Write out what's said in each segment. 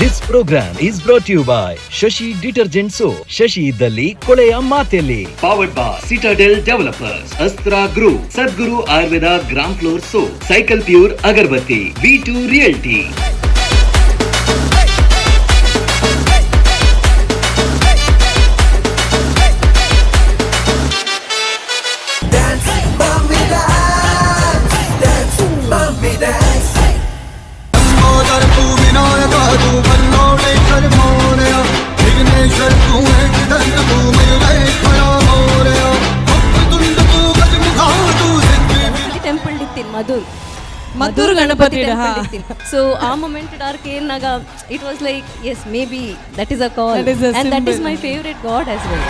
This program is brought you by Shashi detergent soap. Shashi ಇದ್ದಲ್ಲಿ ಕೊಳೆಯ ಮಾತೆಲ್ಲಿ. Powered by Citadel Developers, Astra Group, Sadguru Ayurveda gram flour soap, Cycle Pure agarbatti, V2 Realty. Temple ಇತ್ತಿನ Madhur. Maddur Ganapati. So ಆ moment dark ಏನಾಗ it was like, yes, maybe that is a call. That is a and that is symbol. My favourite god as well.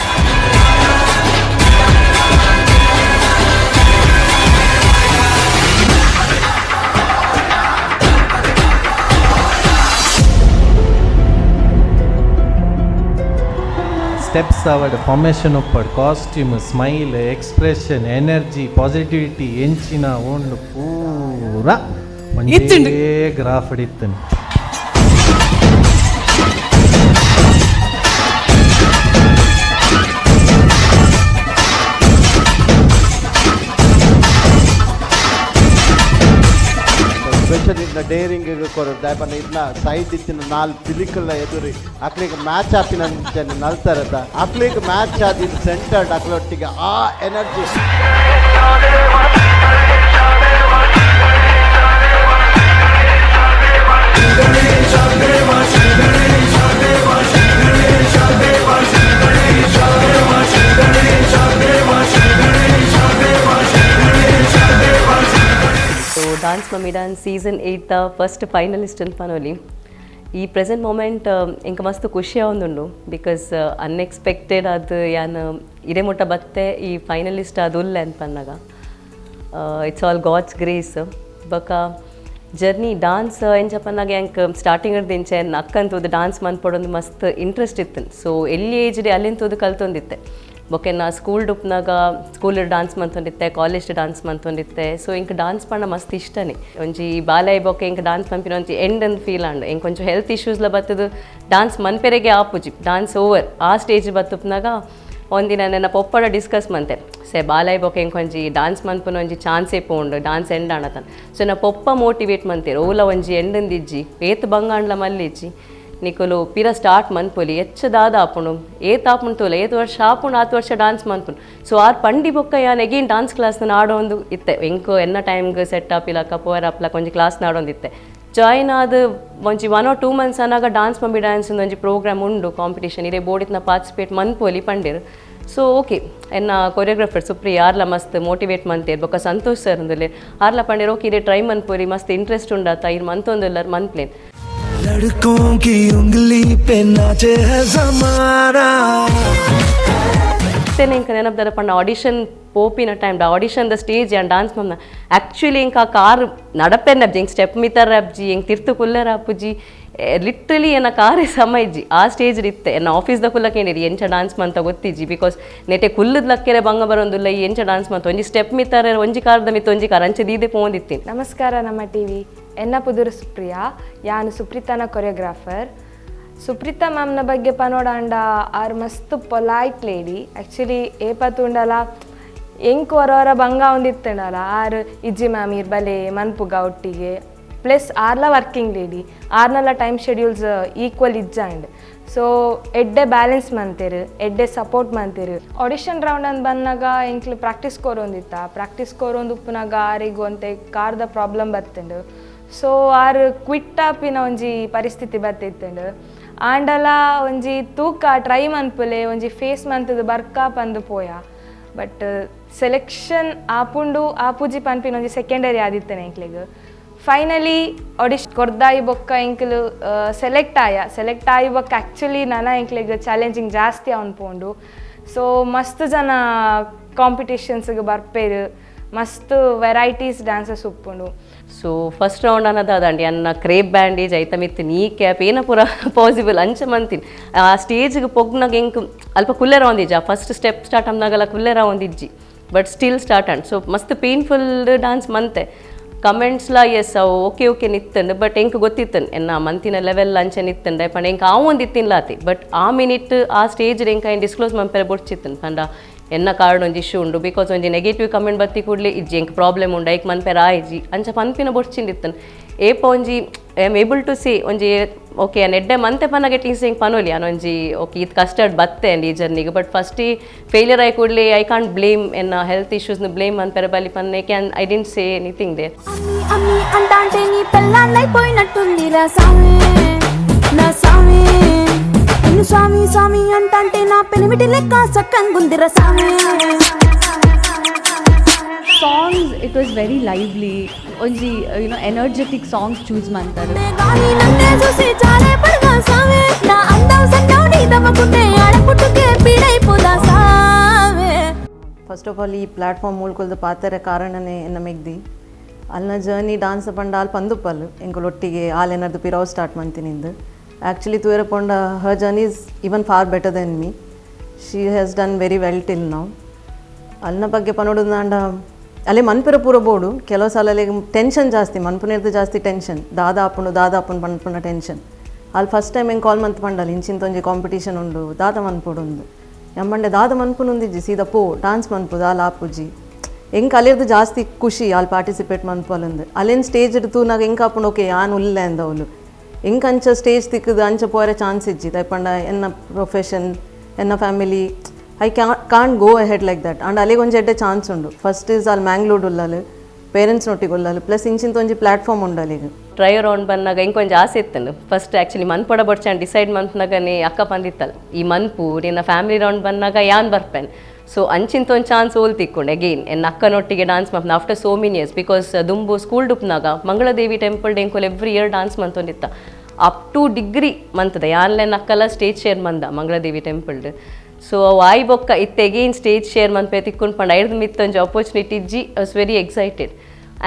Steps ಆವಡ್, formation ಉಪ್ಪಡ್, costume, smile, expression, energy, positivity ಎಂಚಿನ ಓಂಡು ಪೂರ ಒಂಜೇ ಇತ್ತುಂಡು. Graph ಇತ್ತುಂಡು. Special ಇದನ್ನ daring ಕೊರದು ದಾಯಪಂಡ ಇದನ್ನ side ಇತ್ತಿನ ನಾಲ್ ಪಿಲಿಕಲ್ಲ ಎದುರಿ ಅಕ್ಲಿಗೆ match ಆಪಿನ ನಲ್ತಾರದ ಅಕ್ಲಿಗೆ ಮ್ಯಾಚ್ ಆದ ಇದು ಸೆಂಟರ್ಡ್ ಅಕ್ಲೊಟ್ಟಿಗೆ ಆ energy. So Dance Mummy Dance season 8 the first finalist ಅನ್ಪನೋಲಿ. ಈ ಪ್ರೆಸೆಂಟ್ ಮೂಮೆಂಟ್ ಇಂಕ ಮಸ್ತ್ ಖುಷಿ ಆವೊಂದುಂಡು, because unexpected ಅದು ಯಾನ್ ಇಡೆ ಮುಟ್ಟ ಬತ್ತೆ ಈ ಫೈನಲಿಸ್ಟ್ ಅದು ಉಲ್ಲೆ ಅನ್ಪನ್ನಾಗ. It's all God's grace. ಬೊಕ ಜರ್ನಿ ಡಾನ್ಸ್ ಎಂಚ ಪನ್ನಾಗ ಎಂಕ್ ಸ್ಟಾರ್ಟಿಂಗ್ ದಿಂಚೆ ಅಕ್ಕಂತೂದು ಡಾನ್ಸ್ ಮನ್ಪೊಡೊಂದು ಮಸ್ತ್ ಇಂಟ್ರೆಸ್ಟ್ ಇತ್ತು. ಸೊ ಎಲ್ಲಿ ಏಜ್ ಡೆ ಅಲ್ಲಿಂತೂದು ಕಲ್ತೊಂದಿತ್ತೆ. ಬೊಕ್ಕೆ ನಾ ಸ್ಕೂಲ್ ಡುಪ್ನಾಗ ಸ್ಕೂಲ್ ಡಾನ್ಸ್ ಮಂತೊಂದಿತ್ತೆ, ಕಾಲೇಜ್ ಡಾನ್ಸ್ ಮಂತೊಂದಿತ್ತೆ. ಸೊ ಇಂಕ್ ಡಾನ್ಸ್ ಪಂಡ ಮಸ್ತ್ ಇಷ್ಟನೇ. ಒಂಜಿ ಬಾಲಾಯಿ ಬೊಕ್ಕೆ ಇಂಕ್ ಡಾನ್ಸ್ ಪನ್ಪಿನ ಒಂಜಿ ಎಂಡ್ ಅಂದ್ ಫೀಲ್ ಆಂಡ್. ಇಂಕ್ ಒಂಚು ಹೆಲ್ತ್ ಇಶ್ಯೂಸ್ಲ ಬತ್ತದು ಡಾನ್ಸ್ ಮನ್ಪೆರೆಗೆ ಆಪುಜಿ, ಡಾನ್ಸ್ ಓವರ್. ಆ ಸ್ಟೇಜ್ ಬತ್ತುಪ್ನಾಗ ಒಂದಿನ ನನ್ನ ಪೊಪ್ಪಡ ಡಿಸ್ಕಸ್ ಮಂತೆ, ಸೆ ಬಾಲಾಯಿ ಬೊಕ್ಕೆ ಇಂಕ್ ಒಂಜಿ ಡಾನ್ಸ್ ಮನ್ಪುನ ಒಂಜಿ ಚಾನ್ಸೇ ಪೋಂಡು, ಡಾನ್ಸ್ ಎಂಡ್ ಆಣತನ್. ಸೊ ನಾ ಪೊಪ್ಪ ಮೋಟಿವೇಟ್ ಮಂತೇರು, ಓಲ ಒಂಜಿ ಎಂಡಂದಿಜ್ಜಿ, ಏತ್ ಬಂಗಾಂಡ್ಲ ಮಲ್ಲಿಜ್ಜಿ, ನಿಕುಲು ಪಿರ ಸ್ಟಾರ್ಟ್ ಮನ್ಪೊಲಿ, ಹೆಚ್ಚ ದಾದ ಆಪುಂಡು, ಏತ್ ಆಪುಂಡು ತೋಲೆ, ಏತ್ ವರ್ಷ ಆಪುಂಡು ಆತ್ ವರ್ಷ ಡಾನ್ಸ್ ಮನ್ಪುಂಡು. ಸೊ ಆರ್ ಪಂಡಿ ಬೊಕ್ಕ ಯಾನ್ again dance class ಆಡೋಂದು ಇತ್ತೆ. ಎಂಕು ಎನ್ನ ಟೈಮ್ಗೆ ಸೆಟ್ ಆಪ್ ಇಲ್ಲಕ ಪೋರ್ ಆಪ್ಲಕ ಒಂಜಿ ಕ್ಲಾಸ್ ನಾಡೊಂದಿತ್ತೆ. ಜಾಯಿನ್ ಆದ್ ಒಂಜಿ 1 ಆರ್ 2 ಮಂತ್ಸ್ ಅನಾಗ dance mummy dance ಒಂಜಿ ಪ್ರೋಗ್ರಾಮ್ ಉಂಡು, ಕಾಂಪಿಟೇಷನ್ ಇರೇ ಬೋಡಿತ್ನ ಪಾರ್ಟಿಸಿಪೇಟ್ ಮನ್ಪೊಲಿ ಪಂಡೇರು. ಸೊ ಓಕೆ, ಎನ್ನ ಕೊರಿಯೋಗ್ರಾಫರ್ ಸುಪ್ರಿಯ ಆರ್ಲ ಮಸ್ತ್ ಮೋಟಿವೇಟ್ ಮಂತೇರ್, ಬೊಕ್ಕ ಸಂತೋಷ್ ಸರ್ ಅಂದುಲೆ ಆರ್ಲ ಪಂಡೇರ್, ಓಕೆ ಇರೇ ಟ್ರೈ ಮನ್ಪೊಲಿ, ಮಸ್ತ್ ಇಂಟ್ರೆಸ್ಟ್ ಉಂಡಾತ ಇರ್ ಮಂತೊಂದುಲ್ಲರ್ ಮನ್ಪ್ಲೇನ್. लड़कों की उंगली पे नाचे है जमाना. ಇತ್ತೆನೆ ಇಂಕ ನೆನಪುದಾರ ಪಂಡ ಆಡಿಷನ್ ಪೋಪಿನ time audition the stage ಯಾನ್ ಡಾನ್ಸ್ ಮನ್ನ ಆ್ಯಕ್ಚುಲಿ ಇಂಕ ಆ ಕಾರ್ ನಡಪೆನ್ನ ಅಬ್ಜಿ, ಹಿಂಗೆ ಸ್ಟೆಪ್ ಮಿತ್ತಾರ ಅಬ್ಜಿ, ಹಿಂಗೆ ತಿರ್ತು ಕುಲ್ಲರ ಅಪ್ಪುಜಿ. ಲಿಟ್ರಲಿ ಎನ್ನ ಕಾರೇ ಸಮ ಇಜ್ಜಿ. ಆ ಸ್ಟೇಜ್ ಇತ್ತೆ ಎನ್ನ ಆಫೀಸ್ದ ಕುಲ್ಲಕೇನಿರಿ ಎಂಚ ಡಾನ್ಸ್ ಮಂತ ಗೊತ್ತಿಜ್ಜಿ, because ನೆಟೆ ಕುಲ್ಲದ ಲಕ್ಕೆರೆ ಬಂಗ ಬರೋಂದುಲ್ಲ. ಈ ಎಂಚ ಡಾನ್ಸ್ ಮಂತ ಒಂಜಿ ಸ್ಟೆಪ್ ಮಿತ್ತಾರೆ, ಒಂಜಿ ಕಾರ್ದ ಮಿತ್ತ ಒಂಜಿ ಕಾರ್ ಅಂಚೆ ದೀದೆ ಪೋಂದಿತ್ತೀನಿ. ನಮಸ್ಕಾರ ನಮ್ಮ ಟಿವಿ. ಎನ್ನ ಪುದುರು ಸುಪ್ರಿಯಾ, ಯಾನು ಸುಪ್ರೀತನ ಕೊರಿಯೋಗ್ರಾಫರ್. ಸುಪ್ರೀತಾ ಮ್ಯಾಮ್ನ ಬಗ್ಗೆ ಪನೋಡಾಂಡ ಆರ್ ಮಸ್ತ್ polite lady. Actually ಏಪ ತೂಂಡಲ ಎಂಕ್ ಹೊರ ಹೊರ ಬಂಗ ಒಂದಿತ್ತಂಡಲ ಆರ್ ಇಜ್ಜಿ ಮ್ಯಾಮ್ ಇರ್ ಬಲೆ ಮನ್ಪುಗ ಒಟ್ಟಿಗೆ. ಪ್ಲಸ್ ಆರ್ಲ ವರ್ಕಿಂಗ್ ಲೇಡಿ, ಆರ್ನಲ್ಲ time schedules equal ಇಜ್ಜಾಂಡ್. So ಎಡ್ಡೆ ಬ್ಯಾಲೆನ್ಸ್ ಮಂತೇರು, ಎಡ್ಡೆ ಸಪೋರ್ಟ್ ಮಂತೇರು. ಆಡಿಷನ್ ರೌಂಡ್ ಅಂತ ಬಂದಾಗ ಎಂಕ್ಲು ಪ್ರಾಕ್ಟೀಸ್ ಕೋರೊಂದಿತ್ತ. ಪ್ರಾಕ್ಟೀಸ್ ಕೋರೊಂದು ಉಪ್ಪುನಾಗ ಆರಿಗೆ ಒಂತೆ ಕಾರ್ದ ಪ್ರಾಬ್ಲಮ್ ಬತ್ತಂಡು. ಸೊ ಆರ್ ಕ್ವಿಟ್ ಆಪಿನ ಒಂಜಿ ಪರಿಸ್ಥಿತಿ ಬತ್ತಿತ್ತಂಡು. ಆಂಡಲ ಒಂಜಿ ತೂಕ ಟ್ರೈ ಮನ್ಪುಲೆ, ಒಂಜಿ ಫೇಸ್ ಮಂತದ ಬರ್ಕಾ ಪಂದು ಪೋಯ. ಬಟ್ ಸೆಲೆಕ್ಷನ್ ಆಪುಂಡು ಆಪುಜಿ ಪನ್ಪಿನ ಒಂಜಿ ಸೆಕೆಂಡರಿ ಆದಿತ್ತನೆ ಎಂಕ್ಲೆಗ್. ಫೈನಲಿ ಆಡಿಷನ್ ಕೊರ್ದಾಯಿ ಬೊಕ್ಕ ಎಂಕ್ಲು ಸೆಲೆಕ್ಟ್ ಆಯ. ಸೆಲೆಕ್ಟ್ ಆಯಿ ಬೊಕ್ಕ ಆ್ಯಕ್ಚುಲಿ ನನ ಎಂಕ್ಲೆಗ್ ಚಾಲೆಂಜಿಂಗ್ ಜಾಸ್ತಿ ಅವನ್ ಪೋಂಡು. ಸೊ ಮಸ್ತ್ ಜನ ಕಾಂಪಿಟೇಷನ್ಸ್ಗೆ ಬರ್ಪೇರು, ಮಸ್ತ್ ವೆರೈಟೀಸ್ ಡ್ಯಾನ್ಸಸ್ ಉಪ್ಪುಂಡು. So first round ಅನ್ನೋದಾದಂಡಿ ಅನ್ನ ಕ್ರೇಪ್ ಬ್ಯಾಂಡೇಜ್ ಐತ ಮಿತ್ತು ನೀ ಕ್ಯಾಪ್ ಏನ ಪೂರ ಪಾಸಿಬಲ್ ಅಂಚ ಮಂತಿನ್. ಆ ಸ್ಟೇಜ್ಗೆ ಪೊಗ್ನಾಗ ಎಂಕ್ ಅಲ್ಪ ಕುಲ್ಲೆರ ಒಂದಿಜ್ಜಿ. ಆ first step start ಅಂದಾಗಲ್ಲ ಕುಲ್ಲೆರ ಒಂದಿಜ್ಜಿ, but still start and so ಮಸ್ತ್ ಪೇನ್ಫುಲ್ ಡಾನ್ಸ್ ಮಂತೆ. ಕಮೆಂಟ್ಸ್ಲ ಎಸ್ ಅವು ಓಕೆ ಓಕೆ ನಿತ್ತಂಡು, ಬಟ್ ಎಂಕ್ ಗೊತ್ತಿತ್ತನ್ ಎನ್ನ ಮಂತಿನ ಲೆವೆಲ್ ಅಂಚೆ ನಿತ್ತಂಡೆ ಪಂಡ ಎಂಕ್ ಆ ಒಂದು ಇತ್ತಿನ್ಲಾತಿ. ಬಟ್ ಆ ಮಿನಿಟ್ ಆ ಸ್ಟೇಜ್ ಎಂಕ್ ಐನ್ ಡಿಸ್ಕ್ಲೋಸ್ ಮನ್ಪೆರೆ ಬೊಡ್ಚಿತ್ತನ್ ಪಂಡ ಎನ್ನ ಕಾರಣ ಒಂಜಿ ಇಶ್ಯೂ ಉಂಡು, because ಒಂಜಿ ನೆಗೆಟಿವ್ ಕಮೆಂಟ್ ಬತ್ತಿ ಕೂಡಲೇ ಇಜ್ಜಿ ಎಂಕ್ ಪ್ರಾಬ್ಲಮ್ ಉಂಡು ಐಕ್ ಮನ್ಪೆರ ಆಯ್ಜಿ ಅಂಚ ಪನ್ಪಿನ ಬೊಡ್ಚಿಂದಿತ್ತನ್. ಏಪ ಒಂಜಿ I am able to see ಒಂಜಿ ಓಕೆ ಅನ್ ಎಡ್ಡೆ ಮಂತೆ ಪನ್ನಗ ಟೀಸ್ ಎಂಕ್ ಪನೊಲಿ ಅನೊಂಜಿ ಓಕೆ ಇದು ಕಸ್ಟರ್ಡ್ ಬತ್ತೆ ಅಂಡ್ ಈ ಜರ್ನಿಗೆ. ಬಟ್ ಫಸ್ಟ್ ಈ ಫೇಲಿಯರ್ ಆಗಿ ಕೂಡಲೇ I can't blame ಎನ್ನ ಹೆಲ್ತ್ ಇಶ್ಯೂಸ್ನ ಬ್ಲೇಮ್ ಮನ್ಪೆರ ಬಲಿ ಪನ್ನೆ can I didn't say anything there. అమ్మి అమ్మి అంటాంటే నీ పెళ్ళాన్నైపోయినట్టుందిరా సామి నా సామి, నిన్ను స్వామి స్వామి అంటాంటే నా పెనిమిటి లెక్క సక్కంగుందిరా సామి. Songs, it was very lively. ಒಂಜಿ energetic songs choose ಮಾಡ್ತಾರೆ. గాని నన్నే చూసి చాలే పడగా సామి, నా అందం సన్నం నీ దవ్వకుంటే ఆడపుట్టుకే పీడైపోదా సామి. First of all ಈ ಪ್ಲ್ಯಾಟ್ಫಾರ್ಮ್ ಮೂಲ್ಕೊಲ್ದು ಪಾತರ ಕಾರಣನೇ ಎನ್ನ ಮೆಗ್ದಿ ಅಲ್ನ ಜರ್ನಿ ಡಾನ್ಸ್ ಪಂಡ ಆಲ್ ಪಂದುಪ್ಪಲ್ ಎಂಕುಲೊಟ್ಟಿಗೆ ಆಲ್ ಏನಾದ್ರು ಪಿರಾವ್ ಸ್ಟಾರ್ಟ್ ಮಂತಿನಿಂದು. ಆ್ಯಕ್ಚುಲಿ ತೂಯರ ಪೋಂಡ her journey is even far better than me. She has done very well till now. ಅಲ್ನ ಬಗ್ಗೆ ಪನೋಡುದಾಂಡ ಅಲ್ಲೇ ಮನ್ಪಿರ ಪೂರ ಬೋಡು ಕೆಲವು ಸಲ ಅಲ್ಲಿಗೆ ಟೆನ್ಷನ್ ಜಾಸ್ತಿ ಮನ್ಪುನೇರ್ದು ಜಾಸ್ತಿ ಟೆನ್ಷನ್ ದಾದ ಆಪುಂಡು ದಾದ ಆಪುಂಡು ಪನ್ಪುನ ಟೆನ್ಷನ್. ಅಲ್ಲಿ ಫಸ್ಟ್ ಟೈಮ್ ಹೆಂಗೆ ಕಾಲ್ ಮಂತ್ ಪಂಡಲ್ ಇಂಚಿಂತ ಒಂಜಿ ಕಾಂಪಿಟೇಷನ್ ಉಂಡು ದಾದ ಮನ್ಪುಡು ಯಮ್ಮಂಡೆ ದಾದ ಮನ್ಪುನೊಂದಿಜ್ಜಿ ಸೀದಾ ಪೋ ಡಾನ್ಸ್ ಮನ್ಪು ದಾಲ ಆಪುಜಿ ಎಂಕ್ ಅಲ್ಲಿರ್ದು ಜಾಸ್ತಿ ಖುಷಿ ಅಲ್ಲಿ ಪಾರ್ಟಿಸಿಪೇಟ್ ಮನ್ಪೊಲಂದು ಅಲ್ಲೇನು ಸ್ಟೇಜ್ ತೂನಾಗ ಎಂಕ್ ಆಪುಂಡು ಓಕೆ ಯಾನ್ ಉಲ್ಲೆ ಅಂದವಳು ಎಂಕ್ ಅಂಚ ಸ್ಟೇಜ್ ತಿಕ್ಕದು ಅಂಚ ಪೋರೆ ಚಾನ್ಸ್ ಇಜ್ಜಿ ದಯಪಂಡ ಎನ್ನ ಪ್ರೊಫೆಷನ್ ಎನ್ನ family I can't go ahead like that. And ಅಲ್ಲಿಗೆ ಒಂಜಿ ಎಡ್ಡೆ ಚಾನ್ಸ್ ಉಂಡು. ಫಸ್ಟ್ is ಅಲ್ಲಿ ಮ್ಯಾಂಗ್ಳೂರ್ ಉಲ್ಲಲು ಪೇರೆಂಟ್ಸ್ ನೊಟ್ಟಿಗೆ ಉಲ್ಲಲು ಪ್ಲಸ್ ಇಂಚಿಂತ ಒಂಜಿ ಪ್ಲ್ಯಾಟ್ಫಾರ್ಮ್ ಉಂಡು ಅಲ್ಲಿಗೆ. ಟ್ರೈ ರೌಂಡ್ ಬಂದಾಗ ಇಂಕೊಂಜಿ ಆಸೆ ಇತ್ತಂಡು ಫಸ್ಟ್ ಆ್ಯಕ್ಚುಲಿ ಮನ್ಪೊಡ ಬೊಡ್ಚಾನ್ ಡಿಸೈಡ್ ಮನ್ಪುನಾಗನೇ ಅಕ್ಕ ಬಂದಿತ್ತಲ್ಲ ಈ ಮನ್ಪು ನಿನ್ನ ಫ್ಯಾಮಿಲಿ ರೌಂಡ್ ಬಂದಾಗ ಯಾನ್ ಬರ್ಪೆನ್. ಸೊ ಅಂಚಿಂತ ಒಂದು ಚಾನ್ಸ್ ಓಲ್ ತಿಕ್ಕೊಂಡು ಅಗೈನ್ ಎನ್ನ ಅಕ್ಕನೊಟ್ಟಿಗೆ ಡಾನ್ಸ್ ಮನ್ಪುನ after so many years, because ದುಂಬು ಸ್ಕೂಲ್ ಡುಪ್ನಾಗ ಮಂಗಳದೇವಿ ಟೆಂಪಲ್ ಎಂಕೋಲ್ every year dance ಮಂತೊಂದಿತ್ತ up to degree ಮಂತದ ಯಾನ್ಲೆನ್ ಅಕ್ಕಲ ಸ್ಟೇಜ್ ಶೇರ್ ಮಂದ ಮಂಗಳದೇವಿ ಟೆಂಪಲ್ಡ್. ಸೊ ಅವು ಆಯ್ ಬೊಕ್ಕ ಇತ್ತೆ again stage share ಮನ್ಪೆ ತಿಕ್ಕೊಂಡು ಪಂಡ ಐರ್ದು ಮಿತ್ತೊಂಜಿ ಆಪರ್ಚುನಿಟಿ ಇಜ್ಜಿ. I was very excited.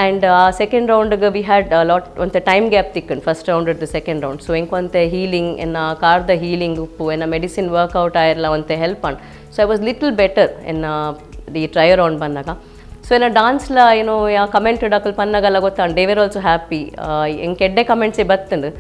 And second ರೌಂಡ್ಗೆ we had lot ಒಂತೆ ಟೈಮ್ ಗ್ಯಾಪ್ ತಿಕ್ಕಂಡು ಫಸ್ಟ್ ರೌಂಡ್ ಇಡ್ದು second round. So ಎಂಕೊಂತೆ healing ಎನ್ನ ಕಾರ್ದ ಹೀಲಿಂಗ್ ಉಪ್ಪು ಎನ್ನ ಮೆಡಿಸಿನ್ ವರ್ಕೌಟ್ ಆಯಿರಲ್ಲ ಒಂತೆ help and so I was little better ಎನ್ನ the try round ಬಂದಾಗ. ಸೊ ಎನ್ನ ಡಾನ್ಸ್ಲ ಏನೋ ಯಾ comment ಡಾಕಲ್ ಪನ್ನಾಗಲ್ಲ ಗೊತ್ತಾಂಡ್ they were also happy. ಎಂಕ್ ಎಡ್ಡೆ ಕಮೆಂಟ್ಸೇ ಬತ್ತಂಡು.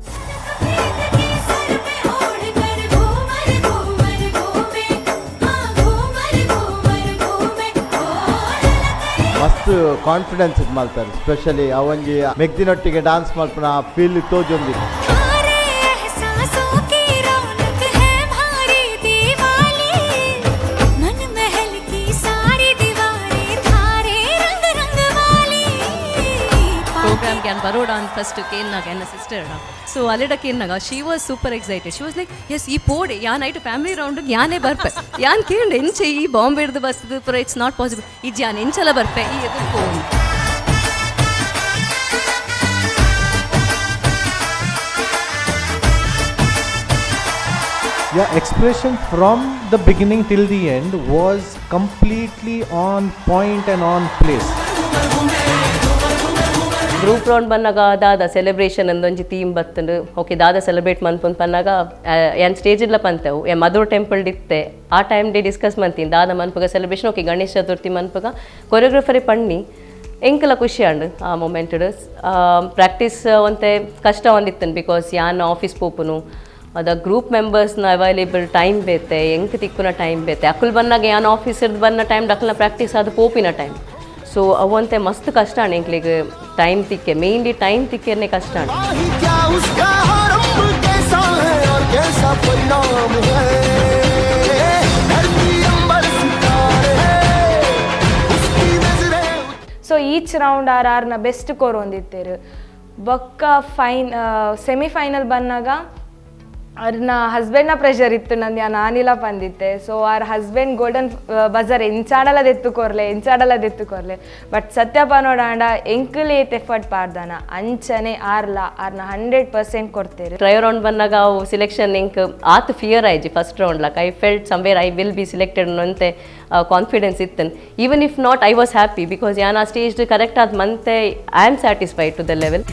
ಮಸ್ತ್ ಕಾನ್ಫಿಡೆನ್ಸ್ ಇದು ಮಾಡ್ತಾರೆ ಸ್ಪೆಷಲಿ ಆ ಒಂಜಿ ಮೆಗ್ದಿನೊಟ್ಟಿಗೆ ಡಾನ್ಸ್ ಮಲ್ಪುನ ಆ ಫೀಲ್ ತೋಜೊಂದಿ. थारे एहसासों की रौनक है भारी दिवाली, मन महल की सारी दीवारें थारे रंग रंग वाली. ಪ್ರೋಗ್ರಾಮ್ can ಬರೋಡ ಅಂತ ಫಸ್ಟ್ ಕೇನ್ನಾಗ ಎನ್ನ ಸಿಸ್ಟರ್ ಸೊ ಅಲ್ಲಿಡ ಕೇನ್ನಾಗ she was super excited. She was like yes ಈ ಪೋಡೆ ಯಾನ್ ಐಟು ಫ್ಯಾಮಿಲಿ ರೌಂಡ್ ಯಾನೇ ಬರ್ಪೆ ಯಾನ್ ಕೇಂಡ್ ಎಂಚೆ ಈ ಬಾಂಬೆ ಹಿಡ್ದು ಬರ್ತದೆ ಪುರ it's not possible ಇಜ್ಜಿ ಯಾನ್ ಎಂಚಲ ಬರ್ಪೆ ಈ ಎದುರು phone. Your expression from the beginning till the end was completely on point and on place. Group round ಬಂದಾಗ ದಾದ ಸೆಲೆಬ್ರೇಷನ್ ಅಂದೊಂಜಿ ಥೀಮ್ ಬತ್ತಂಡು ಓಕೆ ದಾದ ಸೆಲೆಬ್ರೇಟ್ ಮನ್ಪುಂದು ಪನ್ನಾಗ ಯಾನ್ ಸ್ಟೇಜ್ ಇಲ್ಲ ಪಂತೆವು ಯಾ ಮಧುರ್ ಟೆಂಪಲ್ ಇತ್ತೆ ಆ time day discuss ಮಂತೀನಿ ದಾದ ಮನ್ಪುಗ ಸೆಲೆಬ್ರೇಷನ್ ಓಕೆ ಗಣೇಶ ಚತುರ್ಥಿ ಮನ್ಪುಗ ಕೊರಿಯೋಗ್ರಫರಿ ಪಣ್ಣಿ ಎಂಕಲ ಖುಷಿ ಆಂಡ್ ಆ ಮೊಮೆಂಟ್ ಪ್ರಾಕ್ಟೀಸ್ ಒಂತೆ ಕಷ್ಟ ಒಂದಿತ್ತನ್ because ಯಾನ್ ಆಫೀಸ್ ಪೋಪುನು ಅದ ಗ್ರೂಪ್ ಮೆಂಬರ್ಸ್ನ ಅವೈಲೇಬಲ್ ಟೈಮ್ ಬೇತೆ ಎಂಕ್ ತಿಕ್ಕುನ ಟೈಮ್ ಬೇತೆ ಅಕುಲ್ ಬಂದಾಗ ಯಾನ್ ಆಫೀಸರ್ದು ಬನ್ನ ಟೈಮ್ ಡಕ್ಲನ ಪ್ರಾಕ್ಟೀಸ್ ಅದು ಪೋಪಿನ ಟೈಮ್. ಸೊ ಅವಂತೆ ಮಸ್ತ್ ಕಷ್ಟ ಅಣ್ಣ ಎಂಕ್ಲಿಗೆ ಟೈಮ್ ತಿಕ್ಕೆ ಮೇನ್ಲಿ ಟೈಮ್ ತಿಕ್ಕೆನೆ ಕಷ್ಟ ಅಣ್ಣ. क्या उसका आरंभ कैसा है और कैसा परिणाम है, धरती अंबर सितारे उसकी नजरें. So each round R ಆರ್ನ ಬೆಸ್ಟ್ ಕೊರೊಂದಿತ್ತೇರು ಬೊಕ್ಕ ಫೈನ್ ಸೆಮಿಫೈನಲ್ ಬಂದಾಗ ಅವ್ರನ್ನ ಹಸ್ಬೆಂಡ್ನ ಪ್ರೆಷರ್ ಇತ್ತು ನಂದು ನಾನಿಲ್ಲ ಬಂದಿತ್ತೆ. So R husband golden buzzer ಎಂಚಾಡಲದೆತ್ತು ಕೊರ್ಲೆ ಎಂಚಾಡಲದೆತ್ತು ಕೊರ್ಲೆ ಬಟ್ ಸತ್ಯಪ್ಪ ನೋಡಾಂಡ ಎಂಕಲ್ ಏತ್ ಎಫರ್ಟ್ ಪಾಡ್ದಾನ ಅಂಚನೆ ಆರ್ಲ ಆರ್ನ 100% ಕೊಡ್ತೇರು. ಟ್ರೈ ರೌಂಡ್ ಬಂದಾಗ ಅವು ಸಿಲೆಕ್ಷನ್ ಎಂಕ್ ಆತ್ fear ಆಯ್ಜಿ first round like I felt somewhere I will be selected ಅನ್ನೋಂತೆ confidence ಇತ್ತನ್. Even if not I was happy because ಯಾನ್ ಆ ಸ್ಟೇಜ್ ಕರೆಕ್ಟ್ ಆದ ಮಂತೆ I am satisfied to the level.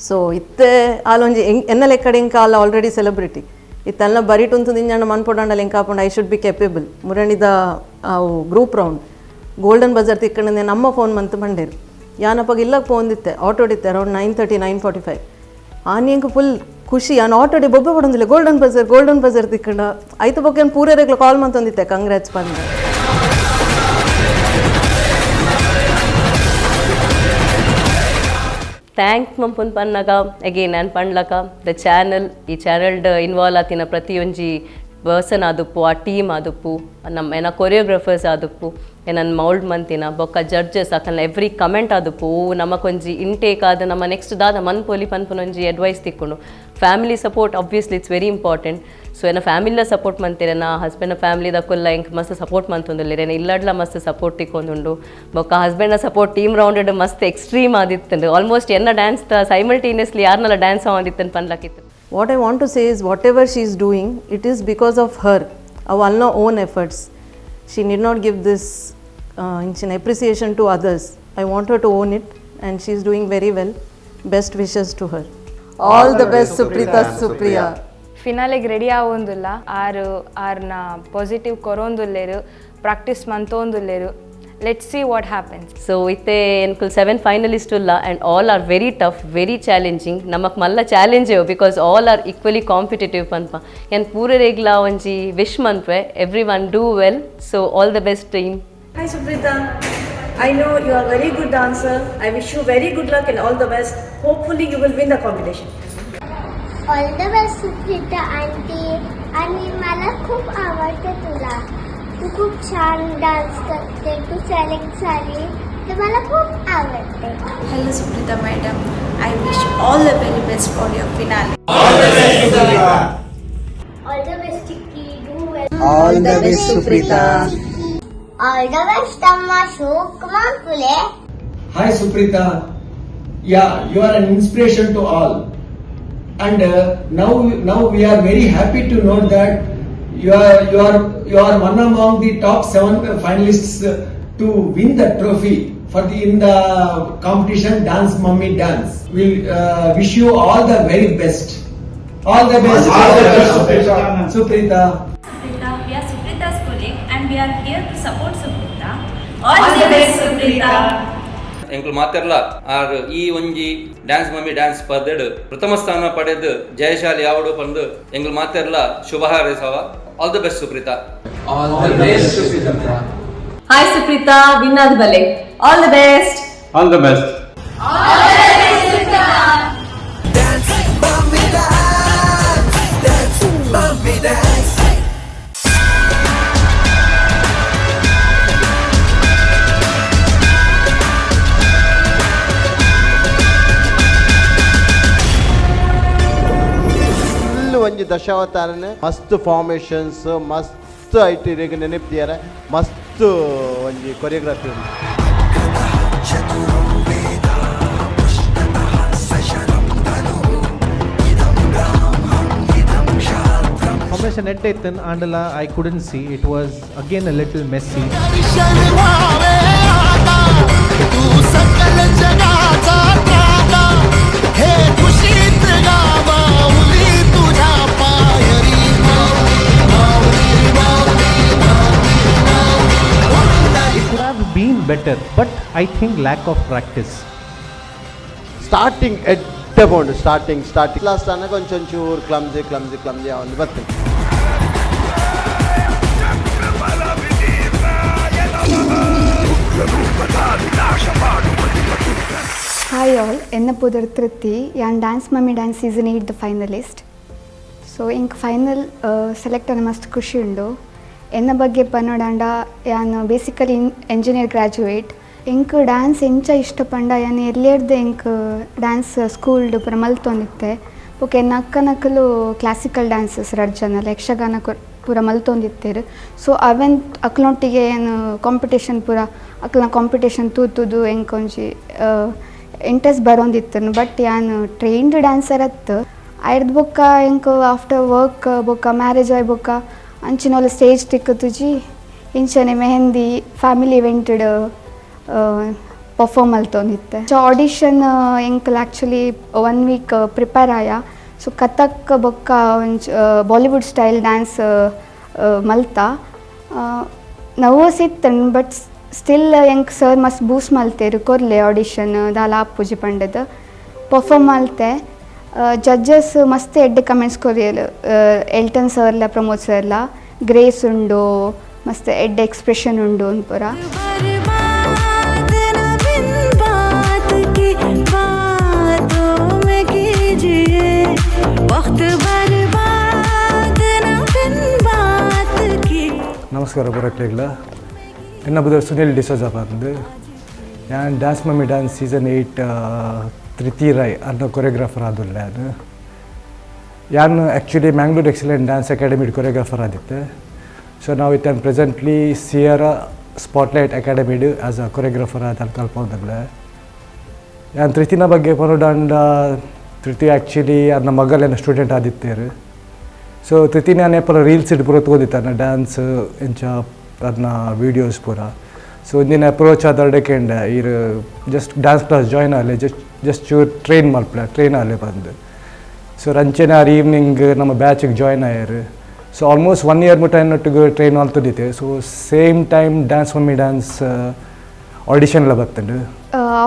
So ಇತ್ತೆ ಆಲೊಂಜಿ ಎನ್ನ ಲೆಕ್ಕಡೆ ಇಂಕ ಆಲ್ already celebrity. ಇತ್ತಲ್ಲ ಬರಿಟುಂತು ದಿಂಜಾಂಡ ಮನ್ಪೊಡಾಂಡಲ ಎಂಕಾಪುಂಡು, I should be capable. ಮುರಣಿದ ಅವು group round golden buzzer ತಿಕ್ಕಂಡೆ ನಮ್ಮ phone ಮಂತ್ ಬಂಡೇರು. ಯಾನಪ್ಪಾಗ ಇಲ್ಲಕ್ಕೆ ಪೋಂದಿತ್ತೆ, ಆಟೋಡಿತ್ತೆ around 9:30 9:45. ಆನಿಯಂಗೆ full ಖುಷಿ, ನಾನು ಆಟೋಡಿ ಬೊಬ್ಬೆ ಪಡೊಂದಿಲ್ಲ, golden buzzer golden buzzer ತಿಕ್ಕಂಡ ಐತು ಬೊಕ್ಕೆ ಪೂರೇರೆಗ್ಲ ಕಾಲ್ ಮಂತೊಂದಿತ್ತೆ ಕಂಗ್ರಾಟ್ಸ್ ಬಂದ. Thank ಮಂಪುನ್ ಪನ್ನಾಗ ಅಗೇನ್ ನಾನು ಪಂಡ್ಲಕ the channel, ಈ ಚಾನಲ್ಡ್ ಇನ್ವಾಲ್ವ್ ಆತಿನ ಪ್ರತಿಯೊಂಜಿ ಪರ್ಸನ್ ಆದುಪ್ಪು, ಆ ಟೀಮ್ ಆದುಪ್ಪು, ನಮ್ಮ ಏನ ಕೊರಿಯೋಗ್ರಫರ್ಸ್ ಆದುಪ್ಪು, ಏನನ್ ಮೌಲ್ಡ್ ಮಂತಿನ ಬೊಕ್ಕ ಜಡ್ಜಸ್ ಅಕಲ್ನ ಎವ್ರಿ ಕಮೆಂಟ್ ಆದುಪ್ಪು, ನಮಕೊಂಜಿ ಇಂಟೇಕ್ ಆದ ನಮ್ಮ ನೆಕ್ಸ್ಟ್ ದಾದ ಮನ್ಪೊಲಿ ಪನ್ಪುನೊಂಜಿ advice ತಿಕ್ಕೊಂಡು. Family support obviously it's very important. So ಏನ ಫ್ಯಾಮಿಲಿನ ಸಪೋರ್ಟ್ ಮಂತೀರ, ನಾ ಹಸ್ಬೆಂಡ್ನ ಫ್ಯಾಮಿಲಿ ದಕ್ಕೊಲ್ಲ ಎಂಕ್ ಮಸ್ತ್ ಸಪೋರ್ಟ್ ಮಂತೊಂದುಲ್ಲೇರ್, ಏನ ಇಲ್ಲಡ್ಲ ಮಸ್ತ್ ಸಪೋರ್ಟ್ ತಿಕ್ಕೊಂದುಂಡು. ಬೊಕ್ಕ ಹಸ್ಬೆಂಡ್ನ support team rounded ಮಸ್ತ್ ಎಕ್ಸ್ಟ್ರೀಮ್ ಆದಿತ್ತಂಡು. ಆಲ್ಮೋಸ್ಟ್ ಎನ್ನ ಡ್ಯಾನ್ಸ್ ಸೈಮಲ್ಟೇನಿಯಸ್ಲಿ ಯಾರನ್ನೆಲ್ಲ ಡ್ಯಾನ್ಸ್ ಆದಿತ್ತಂದು ಪನ್ಲಕ್ಕಿತ್ತು. What I want to say is, whatever she is doing, it is because of her, our all own efforts. She need not give this in appreciation to others. I want her to own it, and she is doing very well. Best wishes to her. All the best, Suprita, Supriya. ಫಿನಾಲೆಗೆ ready ಆವೊಂದುಲ್ಲ, ಆರು ಆರ್ನ positive ಕೊರೊಂದುಲ್ಲೇರು, practice ಮಂತೊಂದುಲ್ಲೇರು. Let's see what happens. So ಇತ್ತೆ ಎನ್ಕುಲ್ 7 finalist ಉಲ್ಲ and all are very tough, very challenging. ನಮಕ್ ಮಲ್ಲ challenge because all are equally competitive ಪನ್ಪ. ಏನ್ ಪೂರರೇಗ್ಲ ಒಂಜಿ wish ಮನ್ಪೆ, everyone do well. So all the best team. Hi Suprita, I know you are very good dancer. I wish you very good luck and all the best. Hopefully you will win the competition. All the best Suprita aunty. आणि मला खूप आवडतं तुला, तू खूप छान dance करते, तू सेलेक्ट झाली तर मला खूप आवडते. Hello Suprita madam, I wish all the very best for your finale. All the best Chikki, do well. All the best Suprita. All the best ಅಮ್ಮ, ಶೋಕ್ ಮಾನ್ಪುಲೆ. Hi Suprita, yeah, you are an inspiration to all, and now we are very happy to note that you are one among the top 7 finalists to win the trophy for the in the competition Dance Mummy Dance. We wish you all the very best. All the best. All the best, Suprita. Suprita. Suprita, we are Suprita's colleague and we are here to support Suprita. All the best, Suprita. ಎಂಕುಲು ಮಾತೆರ್ಲ R ಈ ಒಂಜಿ dance mummy dance ಸ್ಪರ್ಧೆಡ್ ಪ್ರಥಮ ಸ್ಥಾನ ಪಡೆದು ಜಯಶಾಲಿ ಯಾವಡು ಪಂದು ಎಂಕುಲು ಮಾತೆರ್ಲ ಶುಭ ಹಾರೈಸವ. All the best Suprita. All the best Suprita. Hi Suprita, win ಆದ ಬಲೆ. All the best. All the best. Dance, mummy dance. Full ಒಂಜಿ ದಶಾವತಾರನೆ ಮಸ್ತ್ ಫಾರ್ಮೇಷನ್ಸ್, ಮಸ್ತ್ ಐಟ್ ಇರೆಗ್ ನೆನಪಿದಿಯಾರೆ, ಮಸ್ತ್ ಒಂಜಿ ಕೊರಿಯೋಗ್ರಫಿ ಉಂಟು. Formation at Ethan Andala, I couldn't see. It was again a little messy. It could have been better, but I think lack of practice. Starting ಎಡ್ಡೆ ಬೋಂಡು, starting starting last ಅನ್ನ ಕೊಂಚ ಒಂಚೂರು clumsy clumsy clumsy ಒಂದು ಬರ್ತದೆ. Hi all, ಎನ್ನ ಪುದರ್ ತೃಪ್ತಿ. ಯಾನ್ dance mummy dance season 8 the finalist. So ink final select ಅನ್ನ ಮಸ್ತ್ ಖುಷಿ ಉಂಡು. ಎನ್ನ ಬಗ್ಗೆ ಪನ್ನೋಡಾಂಡ ಯಾನ್ basically engineer graduate. ಎಂಕ್ ಡ್ಯಾನ್ಸ್ ಎಂಚ ಇಷ್ಟಪಂಡ ಯಾನ್ ಎಲ್ಯರ್ದು ಎಂಕ್ ಡ್ಯಾನ್ಸ್ ಸ್ಕೂಲ್ಡ್ ಪೂರ ಮಲ್ತೊಂದಿತ್ತೆ. ಬೊಕ ಎನ್ನ ಅಕ್ಕನಕುಲು ಕ್ಲಾಸಿಕಲ್ ಡ್ಯಾನ್ಸಸ್ ರಡ್ಡ್ ಜನ ಯಕ್ಷಗಾನ ಪೂರ ಮಲ್ತೊಂದಿತ್ತೆರ್. ಸೊ ಅವೆನ್ ಅಕ್ಲೊಟ್ಟಿಗೆ ಏನು ಕಾಂಪಿಟೇಷನ್ ಪೂರ ಅಕ್ಲನ ಕಾಂಪಿಟೇಷನ್ ತೂತುದು ಎಂಕ್ ಒಂಜಿ ಇಂಟ್ರೆಸ್ಟ್ ಬರೋಂದಿತ್ತು. ಬಟ್ ಯಾನ್ ಟ್ರೈನ್ಡ್ ಡ್ಯಾನ್ಸರ್ ಅತ್ತು. ಐರ್ದ್ ಬೊಕ್ಕ ಎಂಕ್ ಆಫ್ಟರ್ ವರ್ಕ್ ಬೊಕ್ಕ ಮ್ಯಾರೇಜ್ ಆಯ್ ಬೊಕ್ಕ ಅಂಚಿನೋಲ ಸ್ಟೇಜ್ ತಿಕ್ಕುತುಜಿ. ಇಂಚನೆ ಮೆಹಂದಿ ಫ್ಯಾಮಿಲಿ ಇವೆಂಟೆಡ್ ಪರ್ಫಾರ್ಮ್ ಮಲ್ತೊಂದಿತ್ತೆ. ಸೊ ಆಡಿಷನ್ ಎಂಕಲ್ actually 1 week prepare ಆಯ. ಸೊ ಕಥಕ್ ಬೊಕ್ಕ ಒಂಜಿ ಬಾಲಿವುಡ್ ಸ್ಟೈಲ್ ಡ್ಯಾನ್ಸ್ ಮಲ್ತ. ನರ್ವಸ್ ಇತ್ತಂಡ್, ಬಟ್ ಸ್ಟಿಲ್ ಎಂಕ್ ಸರ್ ಮಸ್ತ್ ಬೂಸ್ಟ್ ಮಲ್ತೇರು, ಕೊರ್ಲೆ ಆಡಿಷನ್ ದಾಲ ಆಪುಜಿ ಪಂಡದು. ಪರ್ಫಾರ್ಮ್ ಮಲ್ತೆ. ಜಡ್ಜಸ್ ಮಸ್ತ್ ಎಡ್ಡೆ comments courier, Elton ಸರ್ಲ, Pramod ಸರ್ಲ. Grace ಉಂಡು, ಮಸ್ತ್ ಎಡ್ಡೆ ಎಕ್ಸ್ಪ್ರೆಷನ್ ಉಂಡು ಪೂರ. बर्बाद न बिन बात की बातों में कीजिए वक्त बर्बाद न बिन बात की. ನಮಸ್ಕಾರ ಬರಕ್ಲಿಲ್ಲ. ಎನ್ನ ಬುದರ್ ಸುನಿಲ್ ಡಿಸೋಜ ಬಂದು. ಯಾನ್ dance mummy dance season 8 Thrithi Rai ಅನ್ನೋ ಕೊರಿಯೋಗ್ರಾಫರ್ ಆದುಲ್ಲೆ. ಅದು ಯಾನ್ actually Mangalore excellent dance academy choreographer ಆದಿತ್ತೆ. ಸೊ ನಾವು ಇತ್ತ ಪ್ರೆಸೆಂಟ್ಲಿ ಸಿಯರ ಸ್ಪಾಟ್ಲೈಟ್ ಅಕಾಡೆಮಿಡ್ ಆ್ಯಸ್ ಅ ಕೊರಿಯೋಗ್ರಾಫರ್ ಆದ ಕಲ್ಪೊಂದುಲ್ಲೆ. ಯಾನ್ ತೃತೀನ ಬಗ್ಗೆ ಪನೊಡಾಂಡ, ತೃತಿ ಆ್ಯಕ್ಚುಲಿ ಅನ್ನ ಮಗಲೆನ ಸ್ಟೂಡೆಂಟ್ ಆದಿತ್ತೇರು. ಸೊ ತೃತೀನ ಯಾನ್ ಏಪಲ ರೀಲ್ಸ್ it ಪೂರ ತೋದಿತ್ತ, ಅನ್ನ ಡ್ಯಾನ್ಸ್ ಇಂಚ ಅದನ್ನ ವೀಡಿಯೋಸ್ ಪೂರ. ಸೊ ಇಂದಿನ ಅಪ್ರೋಚ್ ಆದ ಕೇಂಡ, ಈರ್ ಜಸ್ಟ್ ಡ್ಯಾನ್ಸ್ ಕ್ಲಾಸ್ ಜಾಯ್ನ್ ಆಗಲಿ, ಜಸ್ಟ್ ಜಸ್ಟ್ ಚೂರು ಟ್ರೈನ್ ಮಲ್ಪಲೆ, ಟ್ರೈನ್ ಆಗಲಿ ಬಂದು. ಸೊ ರಂಚನೆ ಆರ್ ಈವ್ನಿಂಗ್ ನಮ್ಮ ಬ್ಯಾಚಿಗೆ ಜಾಯ್ನ್ ಆಯಾರು. ಸೊ ಆಲ್ಮೋಸ್ಟ್ ಒನ್ ಇಯರ್ ಮುಟ್ಟ ಎನ್ನೊಟ್ಟಿಗೆ ಟ್ರೈನ್ ಮಲ್ತದಿತ್ತೆ. So same time dance mummy dance audition ಎಲ್ಲ ಬತ್ತಂಡು.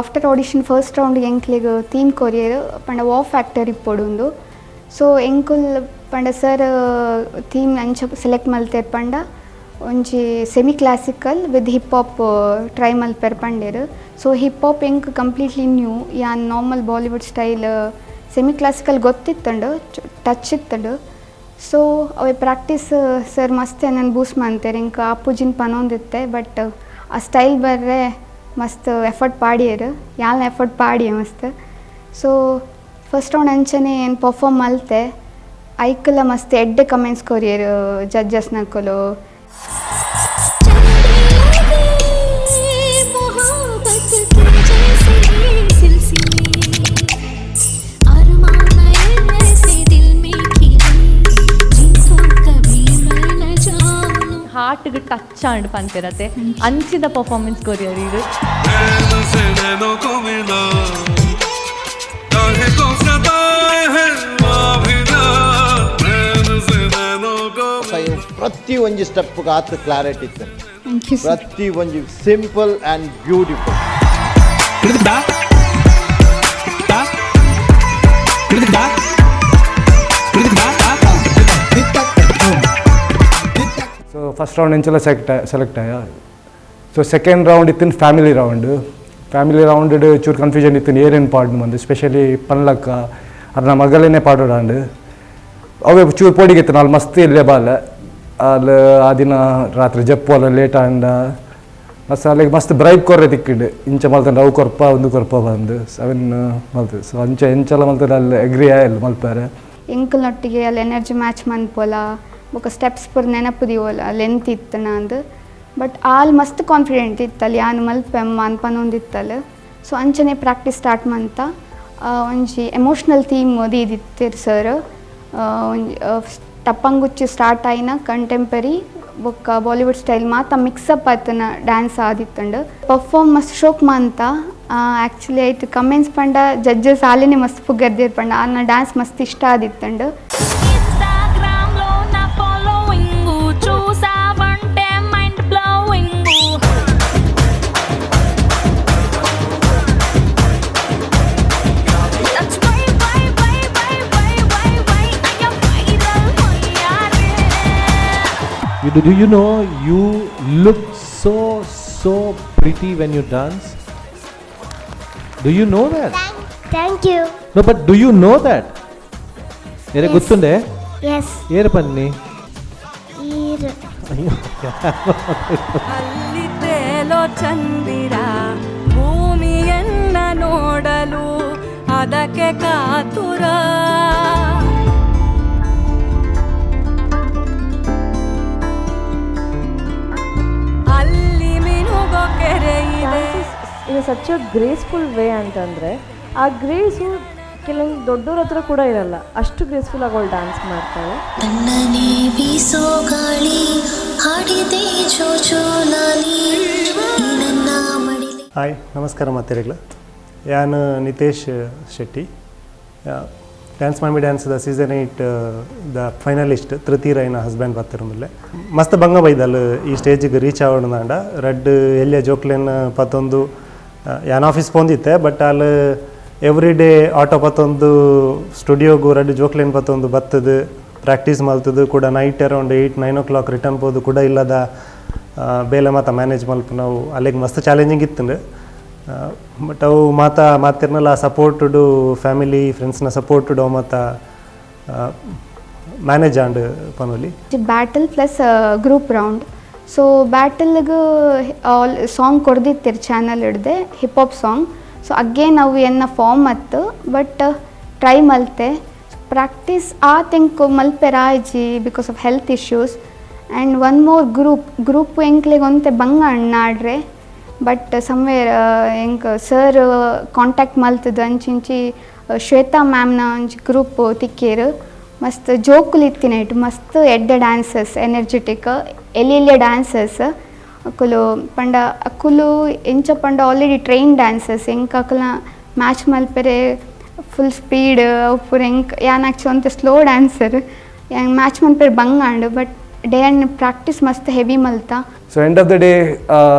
ಆಫ್ಟರ್ ಆಡಿಷನ್ ಫಸ್ಟ್ ರೌಂಡ್ ಎಂಕ್ಲೆಗ್ ಥೀಮ್ ಕೊರಿಯರ್, ಪಂಡ ವಾವ್ ಫ್ಯಾಕ್ಟರ್ ಇಪ್ಪೊಡುಂದು. ಸೊ ಎಂಕುಲ್ ಪಂಡ ಸರ್ ಥೀಮ್ ಅಂಚ ಸೆಲೆಕ್ಟ್ ಮಲ್ತೇರ್ ಪಂಡ ಒಂಜಿ semi classical with hip hop try ಮಲ್ಪೆರ್ ಪಂಡೇರು. ಸೊ ಹಿಪ್ ಹಾಪ್ ಎಂಕ್ ಕಂಪ್ಲೀಟ್ಲಿ ನ್ಯೂ. ಯಾನ್ normal Bollywood style, semi classical ಗೊತ್ತಿತ್ತಂಡು, ಟಚ್ ಇತ್ತಂಡು. ಸೊ ಅವೆ ಪ್ರಾಕ್ಟೀಸ್ ಸರ್ ಮಸ್ತ್ ನನ್ ಬೂಸ್ಟ್ ಮಾಡ್ತಾರೆ. ಎಂಕ್ ಆಪುಜಿನ್ ಪನೊಂದಿತ್ತೆ, ಬಟ್ ಆ ಸ್ಟೈಲ್ ಬರ್ರೆ ಮಸ್ತ್ ಎಫರ್ಟ್ ಪಾಡಿಯರು, ಯಾಲ್ನ ಎಫರ್ಟ್ ಪಾಡಿಯೆ ಮಸ್ತ್. ಸೊ ಫಸ್ಟ್ ರೌಂಡ್ ಅಂಚನೆ ಏನು ಪರ್ಫಾರ್ಮ್ ಮಲ್ತೆ. ಐಕಲ ಮಸ್ತ್ ಎಡ್ಡೆ ಕಮೆಂಟ್ಸ್ ಕೊರಿಯರು ಜಡ್ಜಸ್ ನಕುಲು. मोहब्बत के जैसे सिलसिले, अरमान ऐसे दिल में खिले जिनको कभी मैं न जानूं. ಹಾರ್ಟ್ಗೆ ಟಚ್ ಆಂಡ್ ಪನ್ಪಿರತ್ತೆ, ಅಂಚಿದ ಪರ್ಫಾರ್ಮೆನ್ಸ್ ಕೊರಿಯರ್ ಇದು. नैन से नैनों को मिला काहे को सताए है भी ना, नैन से नैनों को. ಪ್ರತಿ ಒಂಜಿ ಸ್ಟೆಪ್ ಆತ್ ಕ್ಲಾರಿಟಿ ಇತ್ತು. Thank you. ಪ್ರತಿ ಒಂಜಿ ಸಿಂಪಲ್ ಆ್ಯಂಡ್ ಬ್ಯೂಟಿಫುಲ್. ಸೊ ಫಸ್ಟ್ ರೌಂಡ್ ಎಂಚಲ ಸೆಲೆಕ್ಟ್ ಸೆಲೆಕ್ಟ್ ಆಯ. ಸೊ ಸೆಕೆಂಡ್ ರೌಂಡ್ ಇತ್ತಿನ ಫ್ಯಾಮಿಲಿ ರೌಂಡ್. ಫ್ಯಾಮಿಲಿ ರೌಂಡ್ ಚೂರು ಕನ್ಫ್ಯೂಷನ್ ಇತ್ತಿನ, ಏನೇನು ಪಾಡ್ ಬಂದು. ಸ್ಪೆಷಲಿ ಪನ್ಲಕ್ಕ ಅರ್ನ ಮಗಲೇನೆ ಪಾಡೋಡಾಂಡ್. ಅವೇ ಚೂರು ಪೋಡಿಗಿತ್ತು, ನಾಲ್ ಮಸ್ತ್ ಇಲ್ಲೇ ಬಾಲೆ. ಅಲ್ಲಿ ಆ ದಿನ ರಾತ್ರಿ ಜಪ್ಪು ಅಲ್ಲ ಲೇಟ್ ಆಂಡ ಮಸ್ತ್ ಅಲ್ಲಿಗೆ ಮಸ್ತ್ ಬ್ರೈಬ್ ಕೊರ್ರೆ ತಿಕ್ಕಿಂಡು. ಇಂಚ ಮಲ್ತಂಡು, ಅವು ಕೊರ್ಪ, ಒಂದು ಕೊರ್ಪ ಬಂದು ಅವೆನ್ ಮಲ್ತು. ಸೊ ಅಂಚ ಎಂಚಲ ಮಲ್ತದೆ, ಅಲ್ಲಿ ಅಗ್ರಿ ಆಯಲ್ ಮಲ್ಪಾರೆ. ಎಂಕಲ್ನೊಟ್ಟಿಗೆ ಅಲ್ಲಿ ಎನರ್ಜಿ ಮ್ಯಾಚ್ ಮನ್ಪೊಲ, ಬೊಕ ಸ್ಟೆಪ್ಸ್ ಪೂರ ನೆನಪು ದೀವೊಲ, ಲೆಂತ್ ಇತ್ತು ನಂದು. ಬಟ್ ಆಲ್ ಮಸ್ತ್ ಕಾನ್ಫಿಡೆಂಟ್ ಇತ್ತಲ್ಲ, ಯಾನ್ ಮಲ್ಪೆ ಅಮ್ಮ ಅನ್ಪನೊಂದಿತ್ತಲ್ಲ. ಸೊ ಅಂಚನೆ ಪ್ರಾಕ್ಟೀಸ್ ಸ್ಟಾರ್ಟ್ ಮಂತ. ಒಂಜಿ ಎಮೋಷ್ನಲ್ ಥೀಮ್ ದೀದಿತ್ತೆರ್ ಸರ್. ಒಂಜಿ ಟಪ್ಪಂಗುಚ್ಚಿ ಸ್ಟಾರ್ಟ್ ಆಯಿನ ಕಂಟೆಂಪರಿ ಬೊಕ್ಕ ಬಾಲಿವುಡ್ ಸ್ಟೈಲ್ ಮಾತ ಮಿಕ್ಸಪ್ ಆತನ ಡ್ಯಾನ್ಸ್ ಆದಿತ್ತಂಡು. ಪರ್ಫಾರ್ಮ್ ಮಸ್ತ್ ಶೋಕ್ ಮಂತ. ಆ್ಯಕ್ಚುಲಿ ಆಯ್ತು ಕಮೆಂಟ್ಸ್ ಪಂಡ ಜಡ್ಜಸ್ ಆಲೇನೆ ಮಸ್ತ್ ಪುಗರ್ದಿರ್ ಪಂಡ ಆಲ್ನ ಡ್ಯಾನ್ಸ್ ಮಸ್ತ್ ಇಷ್ಟ ಆದಿತ್ತಂಡು. ఇన్స్టాగ్రామ్ లో నా following చూసావంటే mind blowing. That's why why why why why why why I am viral అయ్యారే. You, do you know you look so, so pretty when you dance? Do you know that? Thank you. No, but do you know that? ಏರೆ ಗೊತ್ತುಂಡೆ? Yes. ಏರ ಪನ್ನಿ. ಈರ್. ಅಯ್ಯೋ. ಅಲ್ಲಿ ತೇಲೋ ಚಂದಿರ ಭೂಮಿಯನ್ನ ನೋಡಲು ಅದಕ್ಕೆ ಕಾತುರ. ಅಲ್ಲಿ ಮಿನುಗೋ ಕೆರೆ ಇದೆ. In such a graceful way ಅಂತಂದರೆ, ಆ ಗ್ರೇಸು ಕೆಲವೊಂದು ದೊಡ್ಡವ್ರ ಹತ್ರ ಕೂಡ ಇರಲ್ಲ, ಅಷ್ಟು ಗ್ರೇಸ್ಫುಲ್ ಆಗಿ ಅವಳು ಡ್ಯಾನ್ಸ್ ಮಾಡ್ತಾಳೆ. ತಣ್ಣನೆ ಬೀಸೋ ಗಾಳಿ ಹಾಡಿದೆ ಜೋ ಜೋ ಲಾಲಿ, ಈ ನನ್ನ ಮಡಿಲಿ. ಹಾಯ್, ನಮಸ್ಕಾರ ಮಾತೆರೆಗ್ಲ. ಯಾನ್ Nitesh Shetty. Dance mummy dance the season 8 the finalist Dhriti ರೈನ husband ಬತ್ತಿರುಂದಿಲ್ಲ. ಮಸ್ತ್ ಬಂಗ ಬೈದಲ್ ಈ ಸ್ಟೇಜಿಗೆ ರೀಚ್ ಆವಣದಾಂಡ ರಡ್ಡ್ ಎಲ್ಲಿಯ ಜೋಕ್ಲೆನ್ ಪತ್ತೊಂದು ಯಾನ್ ಆಫೀಸ್ ಪೋಂದಿತ್ತೆ, ಬಟ್ ಅಲ್ಲಿ every day auto ಪತ್ತೊಂದು ಸ್ಟುಡಿಯೋಗು ರಡ್ಡ್ ಜೋಕ್ಲೆನ್ ಪತ್ತೊಂದು ಬತ್ತದು ಪ್ರಾಕ್ಟೀಸ್ ಮಲ್ತದು ಕೂಡ night around 8-9 o'clock return ಪೋದು ಕೂಡ ಇಲ್ಲದ ಬೇಲೆ ಮಾತ ಮ್ಯಾನೇಜ್ ಮಲ್ಪ ನಾವು ಅಲ್ಲಿಗೆ ಮಸ್ತ್ ಚಾಲೆಂಜಿಂಗ್ ಇತ್ತು. ಬಟ್ ಅವು ಮಾತಾ ಮಾತಿರ್ನಲ್ಲ ಸಪೋರ್ಟುಡು ಫ್ಯಾಮಿಲಿ ಫ್ರೆಂಡ್ಸ್ನ ಸಪೋರ್ಟುಡು ಅವು ಮಾತ ಮ್ಯಾನೇಜ್ ಆಂಡ್ ಪನೊಲಿ. Battle plus group round. So ಬ್ಯಾಟಲ್ಗೆ all song ಕೊಡ್ದಿತ್ತಿರ್ channel ಹಿಡ್ದೆ hip hop song. So again ಅವು ಎನ್ನ ಫಾರ್ಮ್ ಅತ್ತು, ಬಟ್ ಟ್ರೈ ಮಲ್ತೆ ಪ್ರಾಕ್ಟೀಸ್ ಆ ತೆಂಕ್ ಮಲ್ಪೆರಾಯ್ಜಿ because of health issues. And one more group ಎಂಕ್ಲೆಗ್ ಒಂತೆ ಬಂಗ ಅಣ್ಣಾಡ್ರೆ, ಬಟ್ ಸಮ್ವೇರ್ ಎಂಕ್ ಸರ್ ಕಾಂಟ್ಯಾಕ್ಟ್ ಮಲ್ತದ ಅಂಚಿಂಚಿ ಶ್ವೇತಾ ಮ್ಯಾಮ್ನ ಒಂಜಿ ಗ್ರೂಪ್ ತಿಕ್ಕೇರು. ಮಸ್ತ್ ಜೋಕುಲು ಇತ್ತಿನ ಇಟ್ಟು ಮಸ್ತ್ ಎಡ್ಡೆ ಡ್ಯಾನ್ಸರ್ಸ್, ಎನರ್ಜೆಟಿಕ್ ಎಲ್ಲಿ ಡ್ಯಾನ್ಸರ್ಸ್ ಅಕುಲು ಪಂಡ ಅಕುಲು ಎಂಚ ಪಂಡ already train dancers. ಎಂಕ್ ಅಕುಲ್ನ ಮ್ಯಾಚ್ ಮಲ್ಪೆರೆ ಫುಲ್ ಸ್ಪೀಡ್ ಅವು ಪೂರ ಎಂಕ್ ಯಾನ್ ಆಕ್ಚುಲಿ ಒಂತೆ ಸ್ಲೋ ಡ್ಯಾನ್ಸರ್, ಯಾನ್ ಮ್ಯಾಚ್ ಮಲ್ಪೆರೆ ಬಂಗ and but day and practice ಮಸ್ತ್ heavy ಮಲ್ತ. So end of the day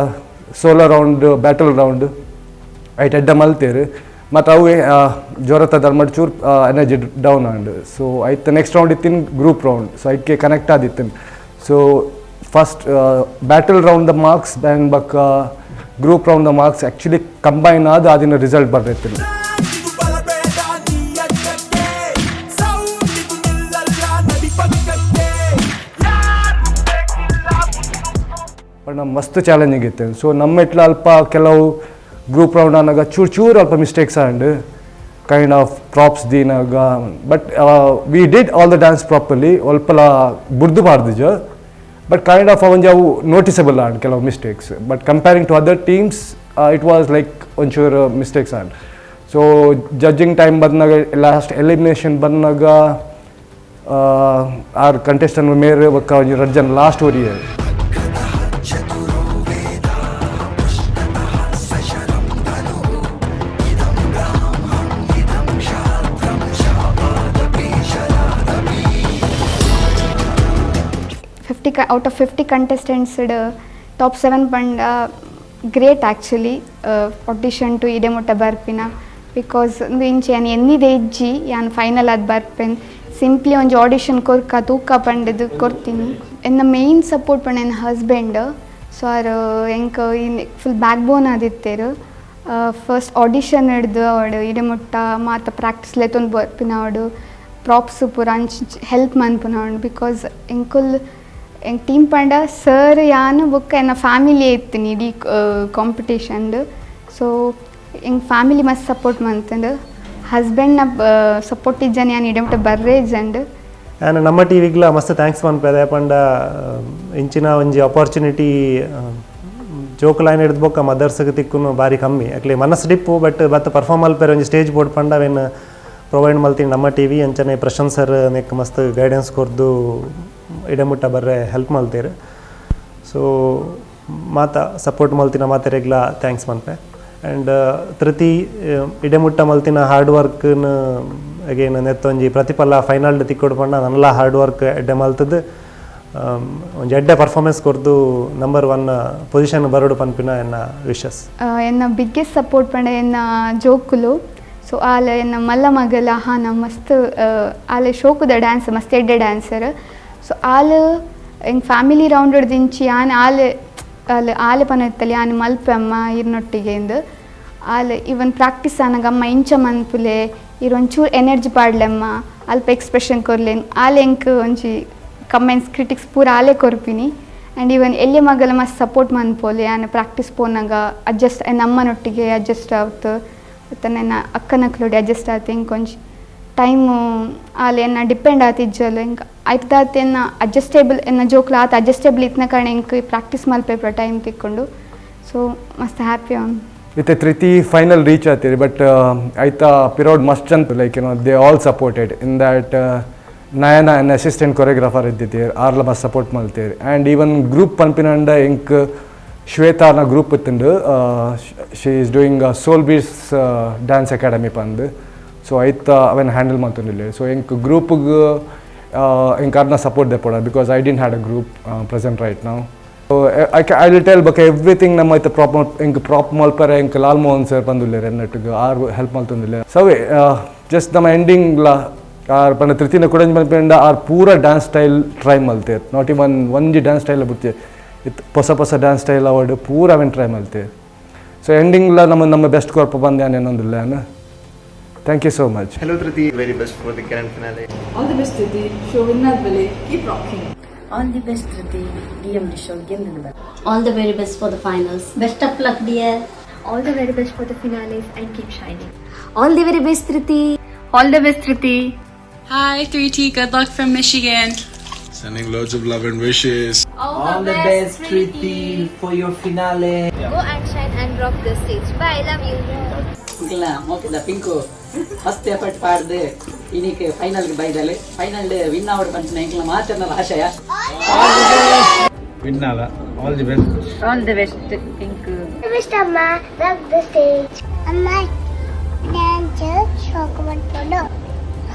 solo round battle round ಐಟ್ ಎಡ್ಡ ಮಲ್ತೇರು ಮತ್ತು ಅವು ಜ್ವರತ ಧರ್ಮಡ್ ಚೂರು energy down and so ಐತ ನೆಕ್ಸ್ಟ್ ರೌಂಡ್ ಇತ್ತಿನ group round. So ಐಕ್ಕೆ connect ಆದಿತ್ತಿನ. So first battle round the marks and ಬಕ್ಕ group round the marks actually combine ಆದ ಆದಿನ result ಬರ್ದಿತ್ತಿನ. But ನಮ್ಮ ಮಸ್ತ್ ಚಾಲೆಂಜಿಂಗ್ ಇತ್ತು. ಸೊ ನಮ್ಮ ಎಟ್ಲ ಅಲ್ಪ ಕೆಲವು ಗ್ರೂಪ್ ರೌಂಡ್ ಆನಾಗ ಚೂರು ಚೂರು ಅಲ್ಪ mistakes and kind of props ದೀನಾಗ, but we did all the dance properly, ಅಲ್ಪಲ ಬುರ್ದು ಬಾರ್ದಿಜ, but kind of ಒಂಜಿ ಅವು ನೋಟಿಸಬಲ್ ಆಂಡ್ ಕೆಲವು mistakes. But comparing to other teams it was like ಒಂಚೂರು mistakes and so judging time ಬಂದಾಗ last elimination ಬಂದಾಗ R contestant ಮೇರೆ ಬೊಕ್ಕ ಒಂಜಿ ರಡ್ಡ್ ಜನ last ಒರಿಯೆರ್. Out of 50 contestants top 7 ಪಂಡ great actually audition to ಇಡೆ ಮುಟ್ಟ ಬರ್ಪಿನ, because ಒಂದು ಇಂಚೆ ಯಾನ್ ಎನ್ನಿದೆ ಇಜ್ಜಿ ಯಾನ್ ಫೈನಲ್ ಆದ್ ಬರ್ಪೆನ್ ಸಿಂಪ್ಲಿ ಒಂಜಿ ಆಡಿಷನ್ ಕೊರ್ಕ ತೂಕ ಪಂಡದು ಕೊರ್ತೀನಿ. ಎನ್ನ ಮೇನ್ ಸಪೋರ್ಟ್ ಪಂಡ ಎನ್ನ ಹಸ್ಬೆಂಡ್. ಸೊ ಆರು ಎಂಕ್ ಫುಲ್ ಬ್ಯಾಕ್ ಬೋನ್ ಆದಿತ್ತೇರು. ಫಸ್ಟ್ ಆಡಿಷನ್ ಹಿಡ್ದು ಅವಡು ಇಡೆ ಮುಟ್ಟ ಮಾತ ಪ್ರಾಕ್ಟೀಸ್ ಲೆತ್ತೊಂದು ಬರ್ಪಿನ ಅವಡು ಪ್ರಾಪ್ಸ್ ಪೂರ ಅಂಚ ಹೆಲ್ಪ್ ಮನ್ಪುನ ಅವಡು. Because ಎಂಕುಲ್ ಎಂಕ್ ಟೀಮ್ ಪಂಡ ಸರ್ ಯಾನು ಬೊಕ್ಕ ಎನ್ನ ಫ್ಯಾಮಿಲಿ ಇತ್ತೀನಿ ಇಡೀ ಕಾಂಪಿಟೇಷನ್ಡ್. ಸೊ ಎಂಕ್ ಫ್ಯಾಮಿಲಿ ಮಸ್ತ್ ಸಪೋರ್ಟ್ ಮಂತಂಡು, ಹಸ್ಬೆಂಡ್ನ ಸಪೋರ್ಟ್ ಇಜ್ಜಾನೆ ಯಾನ್ ಇಡೆ ಮುಟ್ಟ ಬರ್ರೇ ಇಜ್ಜಂಡು. ಆ್ಯಂಡ್ ನಮ್ಮ ಟಿ ವಿಗ್ಲ ಮಸ್ತ್ thanks ಮನ್ಪೆದೆ ಪಂಡ ಇಂಚಿನ ಒಂಜಿ ಅಪಾರ್ಚುನಿಟಿ ಜೋಕುಲೈನ್ ಹಿಡ್ದು ಬೊಕ್ಕ ಮದರ್ಸ್ಗೆ ತಿಕ್ಕುನು ಬಾರಿ ಕಮ್ಮಿ. ಆಕ್ಲಿ ಮನಸ್ಸು ಡಿಪ್ಪು ಬಟ್ ಬತ್ತ ಪರ್ಫಾರ್ಮ್ ಮಲ್ಪೆರೆ ಒಂಜಿ ಸ್ಟೇಜ್ ಬೋರ್ಡ್ ಪಂಡ ಅವೇನು ಪ್ರೊವೈಡ್ ಮಲ್ತೀನಿ ನಮ್ಮ ಟಿ ವಿ. ಅಂಚನೆ ಪ್ರಶಾಂತ್ ಸರ್ ನೆಕ್ ಮಸ್ತ್ ಗೈಡೆನ್ಸ್ ಕೊರ್ದು ಇಡೆ ಮುಟ್ಟ ಬರ್ರೆ ಹೆಲ್ಪ್ ಮಲ್ತೇರು. ಸೊ ಮಾತ ಸಪೋರ್ಟ್ ಮಲ್ತಿನ ಮಾತೆರೆಗ್ಲ thanks ಮನ್ಪೆ. ಆ್ಯಂಡ್ ತೃತಿ ಇಡೆ ಮುಟ್ಟ ಮಲ್ತಿನ ಹಾರ್ಡ್ ವರ್ಕ್ನ ಅಗೇನ್ ನೆತ್ತೊಂಜಿ ಪ್ರತಿಫಲ ಫೈನಲ್ ತಿಕ್ಕೊಡು ಪಂಡ ನನ್ನಲ ಹಾರ್ಡ್ ವರ್ಕ್ ಎಡ್ಡೆ ಮಲ್ತದ್ದು ಒಂಜಿ ಎಡ್ಡೆ ಪರ್ಫಾರ್ಮೆನ್ಸ್ ಕೊರ್ದು ನಂಬರ್ 1 ಪೊಸಿಷನ್ ಬರೋಡು ಪನ್ಪಿನ ಎನ್ನ ವಿಶಸ್. ಎನ್ನ ಬಿಗ್ಗೆಸ್ಟ್ ಸಪೋರ್ಟ್ ಪಂಡ ಎನ್ನ ಜೋಕುಲು. ಸೊ ಆಲೆ ಎನ್ನ ಮಲ್ಲ ಮಗಲ ಹಾನ ಮಸ್ತ್ ಆಲೆ ಶೋಕುದ ಡ್ಯಾನ್ಸ್ ಮಸ್ತ್ ಎಡ್ಡೆ ಡ್ಯಾನ್ಸರ್. ಸೊ ಆಲ್ ಎಂಕ್ ಫ್ಯಾಮಿಲಿ ರೌಂಡ್ ಹಿಡ್ದಿಂಚಿ ಆನ್ ಆಲೆ ಆಲೆ ಆಲೆ ಪನ ಇತ್ತಲ್ಲಿ ಆನ್ ಮಲ್ಪೆ ಅಮ್ಮ ಇರ್ನೊಟ್ಟಿಗೆ ಇಂದು ಆಲೆ ಇವನ್ ಪ್ರಾಕ್ಟೀಸ್ ಆನಾಗ ಅಮ್ಮ ಇಂಚ ಮನ್ಪುಲೆ ಇರ್ ಒಂಚೂರು ಎನರ್ಜಿ ಪಾಡ್ಲೆಮ್ಮ ಅಲ್ಪ ಎಕ್ಸ್ಪ್ರೆಷನ್ ಕೊರ್ಲೇನ್ ಆಲೆ ಎಂಕ್ ಒಂಜಿ ಕಮೆಂಟ್ಸ್ ಕ್ರಿಟಿಕ್ಸ್ ಪೂರ ಆಲೆ ಕೊರ್ಪಿನಿ. ಆ್ಯಂಡ್ ಇವನ್ ಎಲ್ಲಿ ಮಗಲ ಮಸ್ತ್ ಸಪೋರ್ಟ್ ಮನ್ಪೋಲೆ ಆನೆ ಪ್ರಾಕ್ಟೀಸ್ ಪೋನಾಗ ಅಡ್ಜಸ್ಟ್ ನಮ್ಮನೊಟ್ಟಿಗೆ ಅಡ್ಜಸ್ಟ್ ಆಯ್ತು ಮತ್ತು ನನ್ನ ಅಕ್ಕನಕ್ಲೋಡಿ ಅಡ್ಜಸ್ಟ್ ಆಯ್ತು. ಎಂಕ್ ಒಂಜಿ ಟೈಮು ಆಲೆ ಎನ್ನ ಡಿಪೆಂಡ್ ಆತು ಇಜ್ಜಲು ಎಂಕ್ ಆಯ್ತಾತ್ ಎನ್ನ ಅಡ್ಜಸ್ಟೇಬಲ್ ಎನ್ನ ಜೋಕ್ಲು ಆತ ಅಡ್ಜಸ್ಟೇಬಲ್ ಇತ್ತಿನ ಕಾರಣ ಎಂಕ್ ಪ್ರಾಕ್ಟೀಸ್ ಮಲ್ಪೆ ಟೈಮ್ ತಿಕ್ಕೊಂಡು. ಸೊ ಮಸ್ತ್ ಹ್ಯಾಪಿ ಆನ್. ಇತ್ತೆ ತೃತಿ ಫೈನಲ್ ರೀಚ್ ಆತೀರಿ, ಬಟ್ ಐತ ಪಿರೋಡ್ ಮಸ್ತ್ ಜನ ಲೈಕ್ ಏನೋ they all supported in that. Nayana an assistant choreographer ಇದ್ದಿದ್ದೀರ್ ಆರ್ಲ ಮಸ್ತ್ ಸಪೋರ್ಟ್ ಮಲ್ತೀರಿ. And even group ಪನ್ಪಿನಂಡ ಎಂಕ್ ಶ್ವೇತಾನ ಗ್ರೂಪ್ ಇತ್ತಂಡು, she is doing soul beats dance academy ಪಂದು. So ಐತ ಅವೆನ್ ಹ್ಯಾಂಡಲ್ ಮಲ್ತೊಂದಿಲ್ಲೆ. ಸೊ ಎಂಕ್ ಗ್ರೂಪ್ಗ್ ಎಂಕ್ ಅರ್ನ ಸಪೋರ್ಟ್ ದೆಪ್ಪೊಡ because I didn't had a group present right now. So I will tell ಬೊಕ ಎವ್ರಿಥಿಂಗ್ ನಮ್ಮ ಐತ ಪ್ರಾಪ್ ಎಂಕ್ ಪ್ರಾಪ್ ಮಲ್ಪರೆ ಎಂಕ್ ಲಾಲ್ ಮೋಹನ್ ಸರ್ ಪಂದುಲ್ಲೆರ್ ಎನ್ನೊಟ್ಟುಗು ಆರ್ ಹೆಲ್ಪ್ ಮಲ್ತೊಂದುಲ್ಲೆರ್. ಸವೇ ಜಸ್ಟ್ ನಮ್ಮ ಎಂಡಿಂಗ್ಲ ಆರ್ ಪಂಡ ತೃತೀನ ಕುಡಂಜಿ ಮಲ್ಪೆಂಡ ಆರ್ ಪೂರ dance style try ಮಲ್ತೆರ್. Not even ಒಂಜಿ ಡ್ಯಾನ್ಸ್ ಸ್ಟೈಲ್ ಬುಡ್ತೆ ಇತ್ತು, ಹೊಸ ಹೊಸ ಡ್ಯಾನ್ಸ್ ಸ್ಟೈಲ್ ಅವಡ್ ಪೂರ ಅವೆನ್ ಟ್ರೈ ಮಲ್ತೆರ್. ಸೊ ಎಂಡಿಂಗ್ಲ ನಮ್ಮ ನಮ್ಮ ಬೆಸ್ಟ್ ಕೊರ್ಪ ಬಂದೆ ಅನ್ನೊಂದಿಲ್ಲ. Thank you so much. Hello Dhriti, very best for the grand finale. All the best Dhriti, show win ಆದ್ಮೇಲೆ keep rocking. All the best Dhriti, DMD show ಗೆಲ್ಲುವ. All the very best for the finals. Best of luck dear. All the very best for the finales and keep shining. All the very best Dhriti. All the best Dhriti. Hi 3T, good luck from Michigan. Sending loads of love and wishes. All the best, Triti, for your finale. Go and shine and rock the stage. Bye, love you. ಇಂಕ್ಲ ಮೋಕೆದ pink ಮಸ್ತ್ effort ಪಾಡ್ದು ಇನಿಕ್ final ಬೈದಲೆ final win ಆವಡ್ ಪಂಚಿನ ಇಂಕ್ಲ ಮಾತೆರ್ನಲ ಆಶಯ. Win ಆಲ, all the best. All the best pink. Best ಅಮ್ಮ, rock the stage. ಅಮ್ಮ dance ಶೋಕ್ ಮಾಡ್ಕೊಂಡು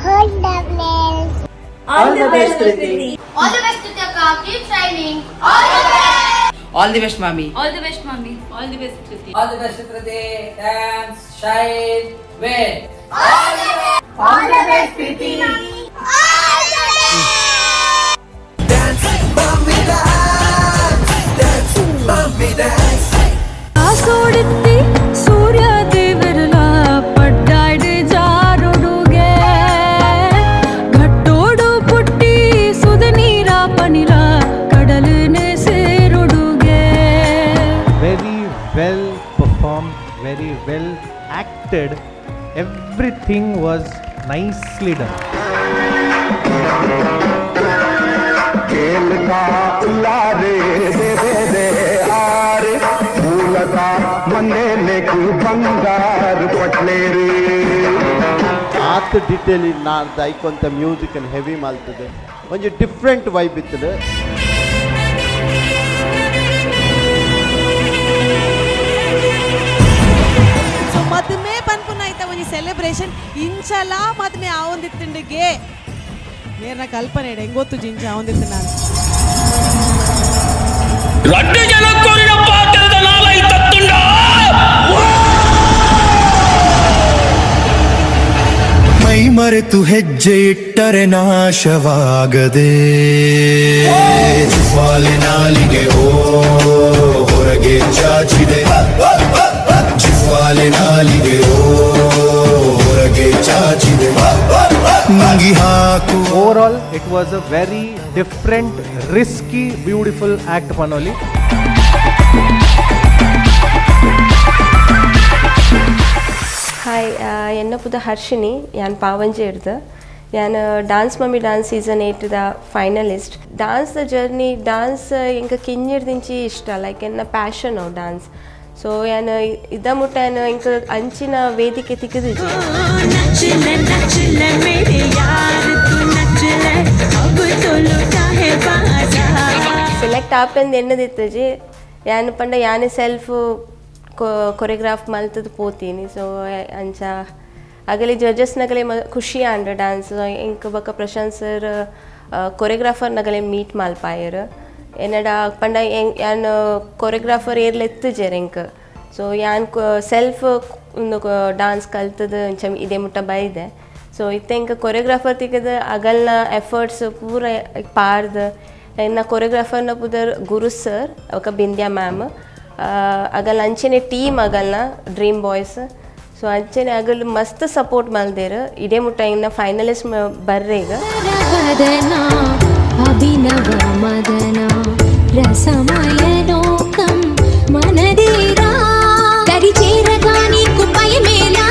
hold the place. All the best, Triti. All the best Dhriti, keep shining. All the best. All the best, mommy. All the best mommy. All the best Dhriti. All the best Dhriti, dance, shine, win. All the best Dhriti. All the best. Dance, mommy, dance. Dance, mommy, dance. ಸೋಡಿತ್ತಿ ಸೂರ್ಯ ದೇವರಲ ಪಡ್ಡಾಡಿ ಜಾರೊಡುಗೆ ಘಟ್ಟೋಡು ಪುಟ್ಟಿ ಸುದ ನೀರ ಪನಿರ ಕಡಲನೆ ಸೇರೊಡುಗೆ. Very well performed, very well acted. Everything was nicely done. ಆತ್ detail ನಾರ್ದು ಐಕೊಂತ music heavy ಮಲ್ತದೆ, ಒಂಜಿ different vibe ಇತ್ತದು. ಸೊ ಮದ್ಮೆ ಪನ್ಪುನ ಐತ ಒಂಜಿ celebration ಇಂಚಲ ಮದ್ಮೆ ಆವೊಂದಿತ್ತುಂಡುಗೆ ಮೇರ್ನ ಕಲ್ಪನೆ ಇಡ ಹೆಂಗೊತ್ತು ಜಿಂಚ ಆವೊಂದಿತ್ತು ನಾನು. ರಡ್ಡು ಜನ ಕೋರಿನ ಪಾತ್ರದ ನಾಲೈ ತತ್ತುಂಡ. ಮೈ ಮರೆತು ಹೆಜ್ಜೆ ಇಟ್ಟರೆ ನಾಶವಾಗದೆ ಜುಫಾಲೆ ನಾಲಿಗೆ ಓ ಹೊರಗೆ ಚಾಚಿದೆ, ಜುಫಾಲೆ ನಾಲಿಗೆ ಓ ಹೊರಗೆ ಚಾಚಿದೆ ನುಂಗಿ ಹಾಕು. Overall, it was a very different, risky, beautiful act ಪನೋಲಿ. Hi, ಎನ್ನ ಪುದ ಹರ್ಷಿಣಿ, ಯಾನ್ ಪಾವಂಜೆ ಇರ್ದು. ಯಾನ್ dance mummy dance season 8 the finalist. Dance the journey, dance ಎಂಕ ಕಿಂಜಿರ್ದಿಂಚಿ ಇಷ್ಟ, ಲೈಕ್ ಎನ್ನ ಪ್ಯಾಷನ್ ಅವು ಡ್ಯಾನ್ಸ್. ಸೊ ಯಾನ್ ಇದ್ದ ಮುಟ್ಟ ಯಾನ್ ಎಂಕ ಅಂಚಿನ ವೇದಿಕೆ ತಿಕ್ಕದಿಜ್ಜಿ. ಸೆಲೆಕ್ಟ್ ಆಪೆಂದು ಎನ್ನದಿತ್ತಜಿ ಯಾನ್ ಪಂಡ ಯಾನೆ ಸೆಲ್ಫ್ ಕೊರಿಯೋಗ್ರಾಫ್ ಮಲ್ತದ ಪೋತೀನಿ. ಸೊ ಅಂಚ ಅಗಲಿ ಜಡ್ಜಸ್ ನಗಲೆ ಖುಷಿ ಆಂಡ್ ಡ್ಯಾನ್ಸ್ ಎಂಕ್ ಬೊಕ ಪ್ರಶಾಂತ್ ಸರ್ ಕೊರಿಯೋಗ್ರಾಫರ್ ನಗಲೆ ಮೀಟ್ ಮಲ್ಪಾಯೆರ್. ಎನ್ನಡ ಪಂಡ ಯಾನ್ ಕೊರಿಯೋಗ್ರಾಫರ್ ಏರ್ಲ ಎತ್ತುಜೆರ್ ಎಂಕ್. ಸೊ ಯಾನ್ ಸೆಲ್ಫ್ ಉಂದು ಡಾನ್ಸ್ ಕಲ್ತದ ಅಂಚ ಇದೇ ಮುಟ್ಟ ಬೈದೆ. ಸೊ ಇತ್ತೆ ಎಂಕ್ ಕೊರಿಯೋಗ್ರಾಫರ್ ತಿಕ್ಕದ ಅಗಲ್ನ ಎಫರ್ಟ್ಸ್ ಪೂರ ಪಾರ್ದ್ ಎನ್ನ ಕೊರಿಯೋಗ್ರಾಫರ್ನ ಪುದರ್ ಗುರು ಸರ್ ಬೊಕ ಬಿಂದ್ಯಾ ಮ್ಯಾಮ್. ಅಗಲ್ ಅಂಚೆನೆ ಟೀಮ್ ಅಗಲ್ನ dream boys. So ಅಂಚೆನೆ ಅಗಲ್ ಮಸ್ತ್ ಸಪೋರ್ಟ್ ಮಲ್ದೆರ್ ಇಡೇ ಮುಟ್ಟ ಇನ್ನ ಫೈನಲಿಸ್ಟ್ ಬರ್ರೆಗ್. ಅಭಿನವ ಮದನ ರಸಮಯ ಲೋಕಂ మనదేరా దరిచేరగా నీకు భయమేలా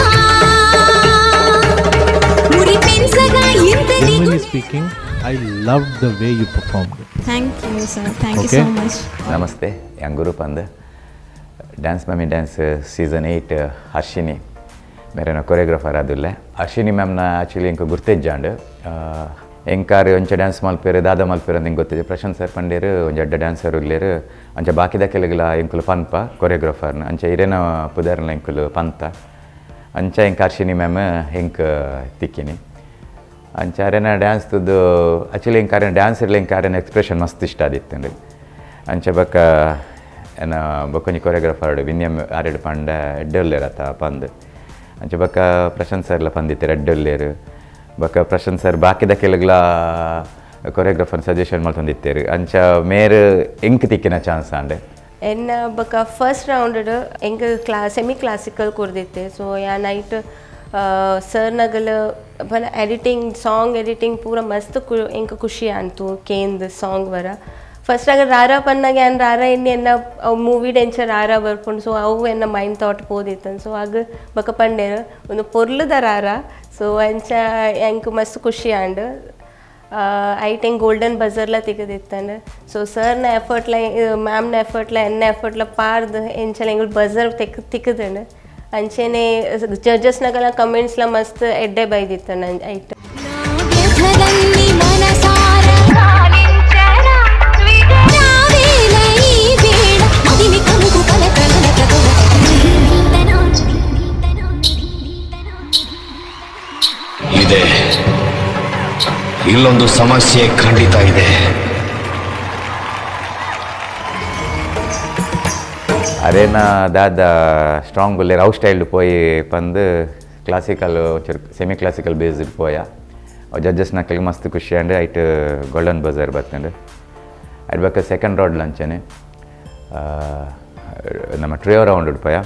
మురిపెంచగా ఇంత Genuinely speaking, I loved the way you performed. Thank you sir, thank you Okay. So much. Namaste, ಯಾನ್ ಗುರು ಪಂದ್ dance mummy dance season 8 Harshini ಮೇರೆನ ಕೊರಿಯೋಗ್ರಾಫರ್ ಆದುಲ್ಲೆ. ಹರ್ಷಿನಿ ಮ್ಯಾಮ್ನ ಆ್ಯಕ್ಚುಲಿ ಎಂಕ್ ಗುರ್ತೆಜ್ಜಾಂಡ್. ಎಂಕಾರ್ ಒಂಚ ಡ್ಯಾನ್ಸ್ ಮಲ್ಪೆರು ದಾದ ಮಲ್ಪೆರು ಅಂದ್ ಎಂಕ್ ಗೊತ್ತಿದೆ. ಪ್ರಶಾಂತ್ ಸರ್ ಪಂಡೇರು ಒಂಜಿ ಅಡ್ಡ ಡ್ಯಾನ್ಸರ್ ಉಲ್ಲೇರು ಅಂಚ ಬಾಕಿದ ಕೆಲಗುಲ ಎಂಕುಲು ಪನ್ಪ ಕೊರಿಯೋಗ್ರಾಫರ್ನ ಅಂಚ ಇರೇನ ಪುದರ್ನ ಎಂಕುಲು ಪಂತ. ಅಂಚ ಎಂಕ್ ಹರ್ಷಿನಿ ಮ್ಯಾಮ್ ಎಂಕ್ ತಿಕ್ಕಿನಿ. ಅಂಚ ಅರೆನ ಡ್ಯಾನ್ಸ್ ತುದ್ದು ಆ್ಯಕ್ಚುಲಿ ಎಂಕ್ ಅರೆನ ಡ್ಯಾನ್ಸ್ ಇರಲಿ, ಎಂಕ್ ಅರೆನ ಎಕ್ಸ್ಪ್ರೆಷನ್ ಮಸ್ತ್ ಇಷ್ಟ ಆದಿತ್ತುಂಡು. ಅಂಚ ಬೊಕ್ಕ ಎನ್ನ ಬೊಕ್ಕೊಂಜಿ ಕೊರಿಯೋಗ್ರಾಫರ್ ವಿನ್ಯಮ್ ಆರೆಡ್ ಪಂಡ ಎಡ್ಡೆಲ್ಲೇರ್ ಅತ್ತ ಪಂದ್. ಅಂಚ ಬೊಕ್ಕ ಪ್ರಶಾಂತ್ ಸರ್ಲ ಪಂದಿತ್ತೆರ್ ಎಡ್ಡೆಲ್ಲೇರ್. ಬೊಕ್ಕ ಪ್ರಶಾಂತ್ ಸರ್ ಬಾಕಿದ ಕೆಲಗ್ಲ ಕೊರಿಯೋಗ್ರಾಫರ್ ಸಜೆಷನ್ ಮಲ್ತೊಂದಿತ್ತೆರ್. ಅಂಚ ಮೇರ್ ಎಂಕ್ ತಿಕ್ಕಿನ ಚಾನ್ಸ್ ಆಂಡ್. ಎನ್ನ ಬೊಕ್ಕ ಫಸ್ಟ್ ರೌಂಡ್ ಎಂಕ್ ಸೆಮಿ ಕ್ಲಾಸಿಕಲ್ ಕೊರ್ದಿತ್ತೆ. ಸೊ ಯಾ ನೈಟ್ ಸರ್ ನಗಲ್ ಬಲ editing song editing ಪೂರ ಮಸ್ತ್ ಎಂಕ್ ಖುಷಿ ಆಂತು ಕೇಂದ್ ಸಾಂಗ್ ವರ. ಫಸ್ಟ್ ಆಗ ರಾರಾ ಪನ್ನಾಗ ಯಾನ್ ರಾರಾ ಎನ್ನಿ ಎನ್ನ ಮೂವಿ ಡೆಂಚ ರಾರಾ ಬರ್ಪುಂಡು. ಸೊ ಅವು ಎನ್ನ ಮೈಂಡ್ ಥಾಟ್ ಪೋದಿತ್ತನ್. ಸೊ ಆಗ ಬೊಕ್ಕ ಪಂಡೇರ್ ಒಂದು ಪೊರ್ಲುದ ರಾರಾ. ಸೊ ಅಂಚ ಎಂಕ್ ಮಸ್ತ್ ಖುಷಿ ಆಂಡ್. ಐಟ್ ಎಂಕ್ ಗೋಲ್ಡನ್ ಬಜರ್ಲ ತಿಕ್ಕದಿತ್ತಂಡ್. ಸೊ ಸರ್ನ ಎಫರ್ಟ್ಲ ಮ್ಯಾಮ್ನ ಎಫರ್ಟ್ಲ ಎನ್ನ ಎಫರ್ಟ್ಲ ಪಾರ್ದ್ ಎಂಚಲ ಎಂಕ್ ಬಜರ್ ತಿಕ್ಕದಂಡ್. ಅಂಚೆನೆ ಜಡ್ಜಸ್ನಗಲ ಕಮೆಂಟ್ಸ್ಲ ಮಸ್ತ್ ಎಡ್ಡೆ ಬೈದಿತ್ತಂಡ್ ಐಟ್. ಇದೆ ಇಲ್ಲೊಂದು ಸಮಸ್ಯೆ ಖಂಡಿತ ಇದೆ. ಅರೇನ ದಾದ ಸ್ಟ್ರಾಂಗ್ ಉಲ್ಲೇರ್ ಅವು ಸ್ಟೈಲ್ಡ್ ಪೋಯಿ ಪಂದ್ classical semi classical based ಪೋಯ. ಅವು ಜಡ್ಜಸ್ ನಕಲಿಗೆ ಮಸ್ತ್ ಖುಷಿ and ಐಟ್ ಗೋಲ್ಡನ್ ಬಜಾರ್ ಬತ್ತಂಡು. ಅಡ್ ಬೊಕ್ಕ ಸೆಕೆಂಡ್ ರೌಂಡ್ ಲಂಚನೆ ನಮ್ಮ ಟ್ರಿಯೋ ರೌಂಡ್ ಪೋಯ.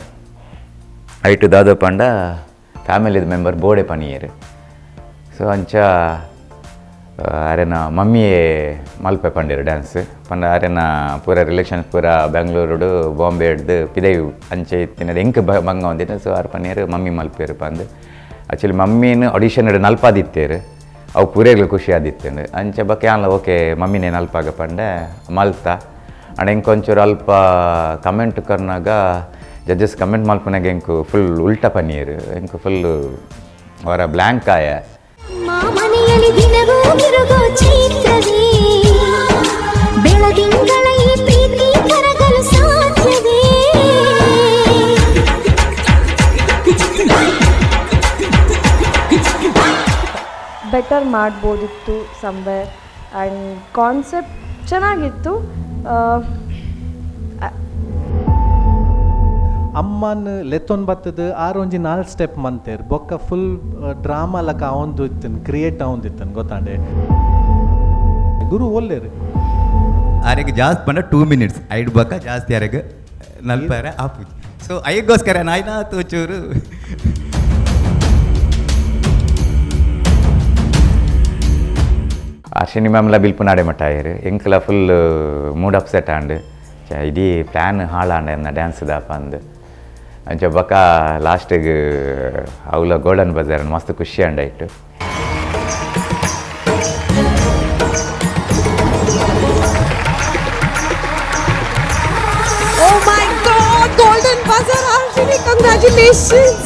ಐಟ್ ದಾದ ಪಂಡ ಫ್ಯಾಮಿಲಿದ ಮೆಂಬರ್ ಬೋಡೆ ಪನಿಯೇರು. ಸೊ ಅಂಚ ಅರೆನ ಮಮ್ಮಿಯೇ ಮಲ್ಪೆ ಪಂಡೇರು ಡ್ಯಾನ್ಸ್ ಪಂಡ ಅರೆನ ಪೂರ ರಿಲೇಷನ್ಸ್ ಪೂರ ಬೆಂಗಳೂರುಡು ಬಾಂಬೆ ಹಿಡ್ದು ಪಿದೈ ಅಂಚೆ ಇತ್ತಿನ ಎಂಕ್ ಬಂಗ ಒಂದಿನ. ಸೊ ಆರು ಪನ್ನಿಯರು ಮಮ್ಮಿ ಮಲ್ಪೇರು ಪಂದು. ಆ್ಯಕ್ಚುಲಿ ಮಮ್ಮಿನ ಆಡಿಷನ್ ಹಿಡ್ದು ನಲ್ಪಾದಿತ್ತೇರು, ಅವು ಪೂರೇಗ್ಲು ಖುಷಿ ಆದಿತ್ತೇನು. ಅಂಚೆ ಬೊಕ್ಕ ಯಾನ್ಲ ಓಕೆ ಮಮ್ಮಿನೇ ನಲ್ಪಾಗ ಪಂಡೆ ಮಲ್ತ. ಅಂಡ್ ಎಂಕ್ ಒಂಚೂರು ಅಲ್ಪ ಕಮೆಂಟ್ ಕರ್ನಾಗ ಜಡ್ಜಸ್ ಕಮೆಂಟ್ ಮಲ್ಪನಾಗ ಎಂಕು ಫುಲ್ ಉಲ್ಟ ಪನ್ನೀರು ಎಂಕು ಫುಲ್ ಅವರ ಬ್ಲ್ಯಾಂಕ್ ಆಯ. ಬೆಟರ್ ಮಾಡ್ಬೋದಿತ್ತು somewhere and concept ಚೆನ್ನಾಗಿತ್ತು. ಅಮ್ಮನ್ ಲೆತ್ತೊನ್ ಬತ್ತದ ಆರೊಂಜಿ 4 ಸ್ಟೆಪ್ ಮಂತೇರ್ ಬೊಕ್ಕ ಫುಲ್ ಡ್ರಾಮಾ ಲಕ ಅವಂದು ಇತ್ತನ್ ಕ್ರಿಯೇಟ್ ಅವಂದಿತ್ತನ್ ಗೊತ್ತಾಂಡೆ. ಗುರು ಒಲ್ಲೇರು ಆರೆಗ್ ಜಾಸ್ತಿ ಪಂಡ 2 ಮಿನಿಟ್ಸ್ ಐಡ್ ಬೊಕ್ಕ ಜಾಸ್ತಿ ಆರೆಗ್ ನಲ್ಪಾರೆ ಆಪುಜಿ. ಸೊ ಐಗೋಸ್ಕರ ನಾಯ್ನಾ ತೋಚೂರು ಅರ್ಶಿನಿ ಮ್ಯಾಮ್ಲ ಬಿಲ್ಪು ನಾಡೆ ಮಟ್ಟ ಆಯರು ಎಂಕ್ಲ full mood upset and ಇಡೀ ಪ್ಲ್ಯಾನ್ ಹಾಳಾಂಡ ಎನ್ನ ಡ್ಯಾನ್ಸ್ ದಾಪ ಅಂದು. ಅಂಚ ಬೊಕ್ಕ ಲಾಸ್ಟಿಗೆ ಅವಲ ಗೋಲ್ಡನ್ ಬಜಾರ್ ಮಸ್ತ್ ಖುಷಿ ಅಂಡ್ ಆಯ್ತು. Oh my God, golden buzzer, Harshini, congratulations.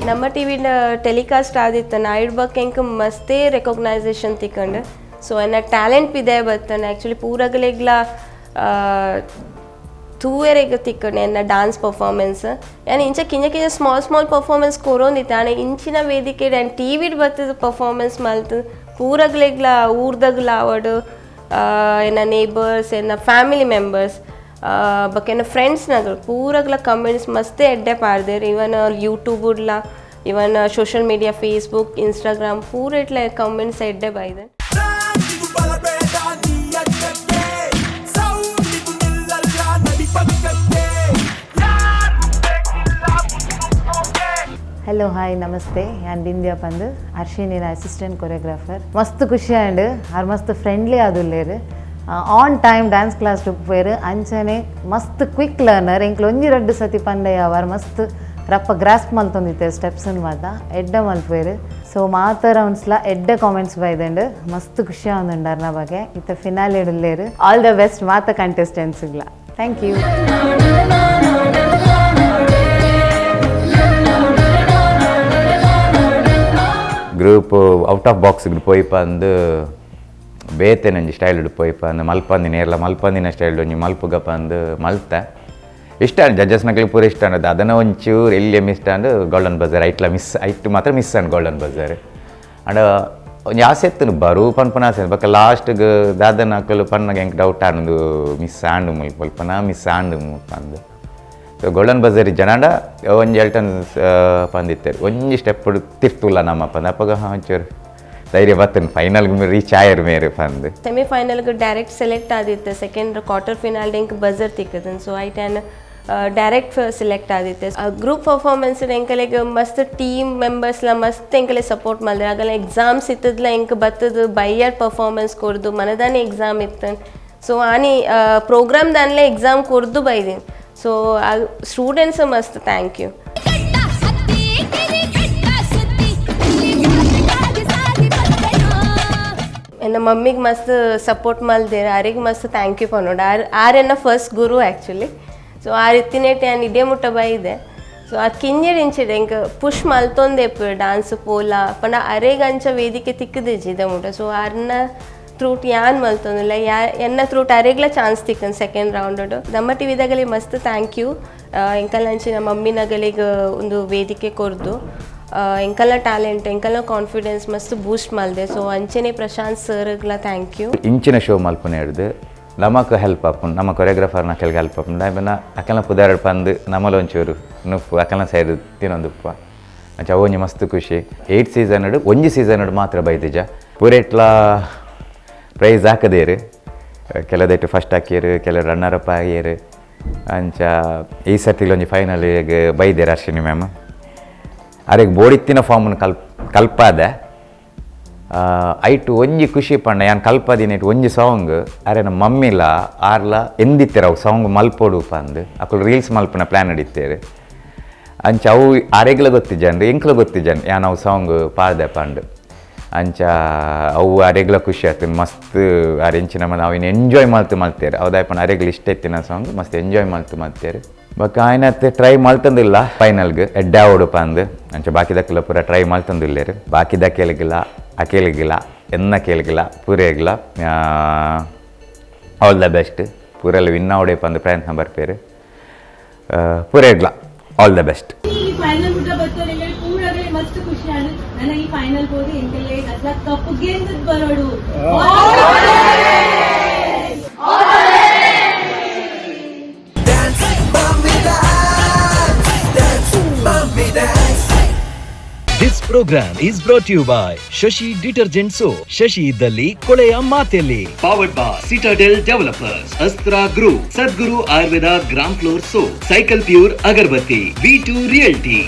ನಮ್ಮ ಟಿ ವಿನ ಟೆಲಿಕಾಸ್ಟ್ ಆದಿತ್ತು ನಾಯ್ಡು ಬಕ್ ಎಂಕ್ ಮಸ್ತೇ ರೆಕಗ್ನೈಸೇಷನ್ ತಿಕ್ಕಂಡು. ಸೊ ಎನ್ನ ಟ್ಯಾಲೆಂಟ್ ಪಿದೆ ಬತ್ತನ ಆ್ಯಕ್ಚುಲಿ ಪೂರಗಲೆಗ್ಲ ತೂವೆರೆಗ್ ತಿಕ್ಕಂಡು ಎನ್ನ ಡಾನ್ಸ್ ಪರ್ಫಾರ್ಮೆನ್ಸ್. ಯಾನ್ ಇಂಚ ಕಿಂಜ ಕಿಂಜ small small performance ಕೊರೊಂದಿತ್ತು. ಆಂಡ ಇಂಚಿನ ವೇದಿಕೆ ಆ್ಯಂಡ್ ಟಿ ವಿಡ್ ಬತ್ತದ ಪರ್ಫಾರ್ಮೆನ್ಸ್ ಮಲ್ತು ಪೂರಗಲೆಗ್ಲ ಊರ್ದಗ್ಲ ಆವಡು ಎನ್ನ ನೇಬರ್ಸ್ ಎನ್ನ ಫ್ಯಾಮಿಲಿ ಮೆಂಬರ್ಸ್ ಬೊಕ್ಕ ಎನ್ನ ಫ್ರೆಂಡ್ಸ್ ನಗಲು ಪೂರಗ್ಲ ಕಮೆಂಟ್ಸ್ ಮಸ್ತ್ ಎಡ್ಡೆ ಪಾಡ್ದೇರ್. ಇವನ್ ಯೂಟ್ಯೂಬುಡ್ಲ even social media Facebook Instagram ಪೂರ ಇಟ್ಲ ಕಮೆಂಟ್ಸ್ ಎಡ್ಡೆ ಬೈದೆ. ಹಲೋ ಹಾಯ್ ನಮಸ್ತೆ, ಯಾನ್ ಬಿಂದ್ಯಾ ಪಂದ್ ಹರ್ಷಿನಿನ ಅಸಿಸ್ಟೆಂಟ್ ಕೊರಿಯೋಗ್ರಾಫರ್. ಮಸ್ತ್ ಖುಷಿ ಆಂಡ್ ಆರ್ ಮಸ್ತ್ friendly ಆದುಲ್ಲೇರು. On time dance class ಪೇರು ಅಂಚನೆ ಮಸ್ತ್ ಕ್ವಿಕ್ ಲರ್ನರ್. ಎಂಕ್ಲು ಒಂಜಿ ರಡ್ಡು ಸತಿ ಪಂಡಯ್ಯ ಅವರ್ ಮಸ್ತ್ ರಪ್ಪ ಗ್ರಾಸ್ಪ್ ಮಲ್ತೊಂದಿತ್ತೇರು ಸ್ಟೆಪ್ಸ್ ಮಾತ ಎಡ್ಡೆ ಮಲ್ಪೇರು. ಸೊ ಮಾತ ರೌಂಡ್ಸ್ಲ ಎಡ್ಡೆ ಕಾಮೆಂಟ್ಸ್ ಬೈದಂಡು ಮಸ್ತ್ ಖುಷಿ ಆವೊಂದುಂಡು ಅರ್ನ ಬಗ್ಗೆ. ಇತ್ತ ಫಿನಾಲೆ ಉಲ್ಲೇರು. All the best ಮಾತ ಕಂಟೆಸ್ಟೆಂಟ್ಸ್ಗ್ಲ. Thank you. Group out of box ಪೋಯಿಪ ಅಂದು ಬೇತೆ ನಂಜಿ ಸ್ಟೈಲ್ ಪೋಯಿಪ ಅಂದು ಮಲ್ಪಂದಿನ ಏರ್ಲ ಮಲ್ಪಂದಿನ ಸ್ಟೈಲ್ ಒಂಜಿ ಮಲ್ಪುಗಪ್ಪ ಅಂದು ಮಲ್ತೆ. ಇಷ್ಟ ಜಡ್ಜಸ್ನಕ್ಲಿ ಪೂರ ಇಷ್ಟ ಅನ್ನೋದು ಅದನ್ನು ಒಂಚೂರು ಎಲ್ಲಿ ಮಿಸ್ ಅಂಡ್ ಗೋಲ್ಡನ್ ಬಜಾರ್ ಐಟ್ಲ ಮಿಸ್ ಐಟ್ ಮಾತ್ರ ಮಿಸ್ ಅಂಡ್ ಗೋಲ್ಡನ್ ಬಜಾರ್ ಅಂಡ್ ಒಂಜಿ ಆಸೆ ಇತ್ತು ಬರು ಪನ್ಪನ ಆಸೆ ಬೊಕ್ಕ ಲಾಸ್ಟ್ಗೆ ದಾದನ ಅಕುಲು ಪನ್ನಾಗ ಎಂಕ್ ಡೌಟ್ ಆಂಡು ಮಿಸ್ ಆಂಡು ಮುಲ್ಪನ ಮಿಸ್ ಆಂಡು ಪಂದು. ಸೊ ಗೋಲ್ಡನ್ ಬಜಾರ್ ಜನಾಂಡ ಒಂಜಿ ಎಲ್ಟನ್ ಪಂದಿತ್ತಾರೆ ಒಂಜಿ ಸ್ಟೆಪ್ ತಿರ್ತುಲ್ಲ ನಮ್ಮ ಪಂದ ಅಪ್ಪಗ ಒಂಚೂರು ಧೈರ್ಯ ಬತ್ತನ್ ಫೈನಲ್ ರೀಚ್ ಆಯರ್ ಮೇರೆ ಪಂದು. ಸೆಮಿಫೈನಲ್ಗೆ ಡೈರೆಕ್ಟ್ ಸೆಲೆಕ್ಟ್ ಆದಿತ್ತೆ, ಸೆಕೆಂಡ್ ಕ್ವಾರ್ಟರ್ ಫಿನಾಲ್ ಎಂಕ್ ಬಜರ್ ತಿಕ್ಕದನ್. ಸೊ ಐಟ್ ಆ್ಯನ್ ಡೈರೆಕ್ಟ್ ಸೆಲೆಕ್ಟ್ ಆದಿತ್ತೆ. ಗ್ರೂಪ್ ಪರ್ಫಾರ್ಮೆನ್ಸ್ ಎಂಕಲೆಗ್ ಮಸ್ತ್ ಟೀಮ್ ಮೆಂಬರ್ಸ್ಲ ಮಸ್ತ್ ಎಂಕಲೆ ಸಪೋರ್ಟ್ ಮಲ್ದೆ. ಆಗಲ ಎಕ್ಸಾಮ್ಸ್ ಇತ್ತದ್ಲ ಎಂಕ್ ಬತ್ತದು ಬೈಯರ್ ಪರ್ಫಾರ್ಮೆನ್ಸ್ ಕೊರ್ದು ಮನದಾನೆ ಎಕ್ಸಾಮ್ ಇತ್ತು. ಸೊ ಆನಿ ಪ್ರೋಗ್ರಾಮ್ ದಾನ್ಲೆ ಎಕ್ಸಾಮ್ ಕೊರ್ದು ಬೈದಿನ್. ಸೊ ಸ್ಟೂಡೆಂಟ್ಸ್ ಮಸ್ತ್ thank you. ಎನ್ನ ಮಮ್ಮಿಗೆ ಮಸ್ತ್ ಸಪೋರ್ಟ್ ಮಲ್ದೇರು, ಆರಿಗೆ ಮಸ್ತ್ thank you ಪನ್ನೋಡು. ಆರ್ ಆರ್ ಎನ್ನ ಫಸ್ಟ್ ಗುರು ಆ್ಯಕ್ಚುಲಿ. ಸೊ ಆ ರೀತಿನೇಟ್ ಯಾನ್ ಇಡೇ ಮುಟ್ಟ ಬೈದೆ. ಸೊ ಆ ಕಿಂಜೆಡ್ ಇಂಚಿಡ್ ಎಂಕ್ ಪುಷ್ ಮಲ್ತೊಂದೇಪು ಡಾನ್ಸ್ ಪೋಲ ಪಂಡ ಅರೆಗ್ ಅಂಚ ವೇದಿಕೆ ತಿಕ್ಕದಿಜ್ಜಿ ಇದ ಮುಟ್ಟ. ಸೊ ಆರ್ನ ತ್ರೂಟ್ ಯಾನ್ ಮಲ್ತೊಂದಿಲ್ಲ, ಯಾ ಎನ್ನ ತ್ರೂಟ್ ಅರೆಗ್ಲ ಚಾನ್ಸ್ ತಿಕ್ಕನ್ ಸೆಕೆಂಡ್ ರೌಂಡ್. ನಮ್ಮ ಟಿ ವಿದಾಗಲಿ ಮಸ್ತ್ thank you. ಎಂಕಲ್ ಅಂಚಿನ ಮಮ್ಮಿನಗಲಿಗೆ ಒಂದು ವೇದಿಕೆ ಕೊರ್ದು ಎಂಕಲ್ನ ಟ್ಯಾಲೆಂಟ್ ಎಂಕಲ್ನ ಕಾನ್ಫಿಡೆನ್ಸ್ ಮಸ್ತ್ ಬೂಸ್ಟ್ ಮಲ್ದೆ. ಸೊ ಅಂಚನೆ ಪ್ರಶಾಂತ್ ಸರ್ಗ್ಲ thank you. ಇಂಚಿನ ಶೋ ಮಲ್ಪನೆ ಹಿಡ್ದು ನಮಕ್ ಹೆಲ್ಪ್ ಆಪುಂಡು, ನಮ್ಮ ಕೊರಿಯೋಗ್ರಾಫರ್ನ ಕೆಲಗೆ ಹೆಲ್ಪ್ ಆಪುಂಡು. ದಾಯೆಪಂಡ ಅಕಲ್ನ ಪುದಾರ್ ಪಂದು ನಮ್ಮಲ ಒಂಚೂರು ನುಪ್ಪು ಅಕಲ್ನ ಸೈಡ್ ತಿನ್ನೊಂದುಪ್ಪ ಅಂಚ ಅವು ಒಂಜಿ ಮಸ್ತ್ ಖುಷಿ. 8 ಸೀಸನ್ ಒಂಜಿ ಸೀಸನ್ ಮಾತ್ರ ಬೈದಿಜ ಪೂರೆಟ್ಲ ಪ್ರೈಸ್ ಹಾಕದೇರು, ಕೆಲದೆಟ್ಟು ಫಸ್ಟ್ ಹಾಕಿಯರು, ಕೆಲವು ರನ್ನರ್ ಅಪ್ ಆಗ್ಯರು. ಅಂಚ ಈ ಸರ್ತಿಲ್ ಒಂಜಿ ಫೈನಲ್ ಬೈದೇರು ಅರ್ಶಿನಿ ಮ್ಯಾಮ್. ಅರೆಗ್ ಬೋಡಿತ್ತಿನ ಫಾರ್ಮನ್ನು ಕಲ್ಪಾದ ಐಟು ಒಂಜಿ ಖುಷಿ ಪಂಡ ಯಾನ್ ಕಲ್ಪದಿನ ಇಟ್ಟು ಒಂಜಿ ಸಾಂಗ್ ಅರೆ ನಮ್ಮ ಮಮ್ಮಿಲ ಆರ್ಲ ಎಂದಿತ್ತೆರ್ ಅವು ಸಾಂಗ್ ಮಲ್ಪೊಡು ಪಂದು ಅಕುಲು ರೀಲ್ಸ್ ಮಲ್ಪುನ ಪ್ಲ್ಯಾನ್ ನಡೀತೇರು. ಅಂಚ ಅವು ಅರೆಗ್ಲ ಗೊತ್ತಿಜ್ಜಂಡು ಎಂಕ್ಲ ಗೊತ್ತಿಜ್ಜಂಡು ಯಾನ್ ಅವು ಸಾಂಗ್ ಪಾಡ್ದೆ ಪಂಡು. ಅಂಚ ಅವು ಅರೆಗ್ಲ ಖುಷಿ ಆಯ್ತು ಮಸ್ತ್ ಅರೆ ಎಂಚಿನ ಅವು ಇನ್ನು ಎಂಜಾಯ್ ಮಲ್ತು ಮಲ್ತೇರು. ಅವು ದಾಯಪಂಡ ಅರೆಗ್ಲ ಇಷ್ಟ ಇತ್ತಿನ ಸಾಂಗ್ ಮಸ್ತ್ ಎಂಜಾಯ್ ಮಲ್ತು ಮಲ್ತೇರು. ಬೊಕ್ಕ ಆಯ್ನತ್ ಟ್ರೈ ಮಲ್ತಂದಿಲ್ಲ ಫೈನಲ್ಗೆ ಎಡ್ಡಾವಡು ಪಂದು. ಅಂಚ ಬಾಕಿದಕ್ಕೆಲ್ಲ ಪೂರ ಟ್ರೈ ಮಲ್ತಂದಿಲ್ಲೇರು, ಬಾಕಿದ ಕೇಳಿಗಿಲ್ಲ ಅಕೇಲಿಗಿಲ್ಲ ಎನ್ನ ಕೇಳಿಗಿಲ್ಲ ಪೂರೇಗಿಲ್ಲ ಆಲ್ the best. ಪೂರೆಲ್ಲ ವಿನ್ ಆವಡೆ ಪಂದು ಪ್ರಯತ್ನ ಬರ್ಪೇರು ಪೂರೇಗ್ಲ ಆಲ್ the best. ಈ ಫೈನಲ್ ಮುಟ್ಟ ಬರ್ತಾರೆ ಪೂರವೇ ಮಸ್ತ್ ಖುಷಿ ಆಂಡ್ ನನ್ನ ಈ ಫೈನಲ್ ಹೋಗಿ ಎಂಕಲೆ ಅಸ್ಲ cup ಗೆಂದದ್ ಬರೋಡು. This program is brought to you by Shashi Detergent Soap. Shashi ಇದ್ದಲ್ಲಿ ಕೊಳೆಯ ಮಾತೆಲ್ಲಿ. Powered by Citadel Developers, Astra Group, Sadguru Ayurveda Gram Floor Soap, Cycle Pure Agarbatti, V2 Realty.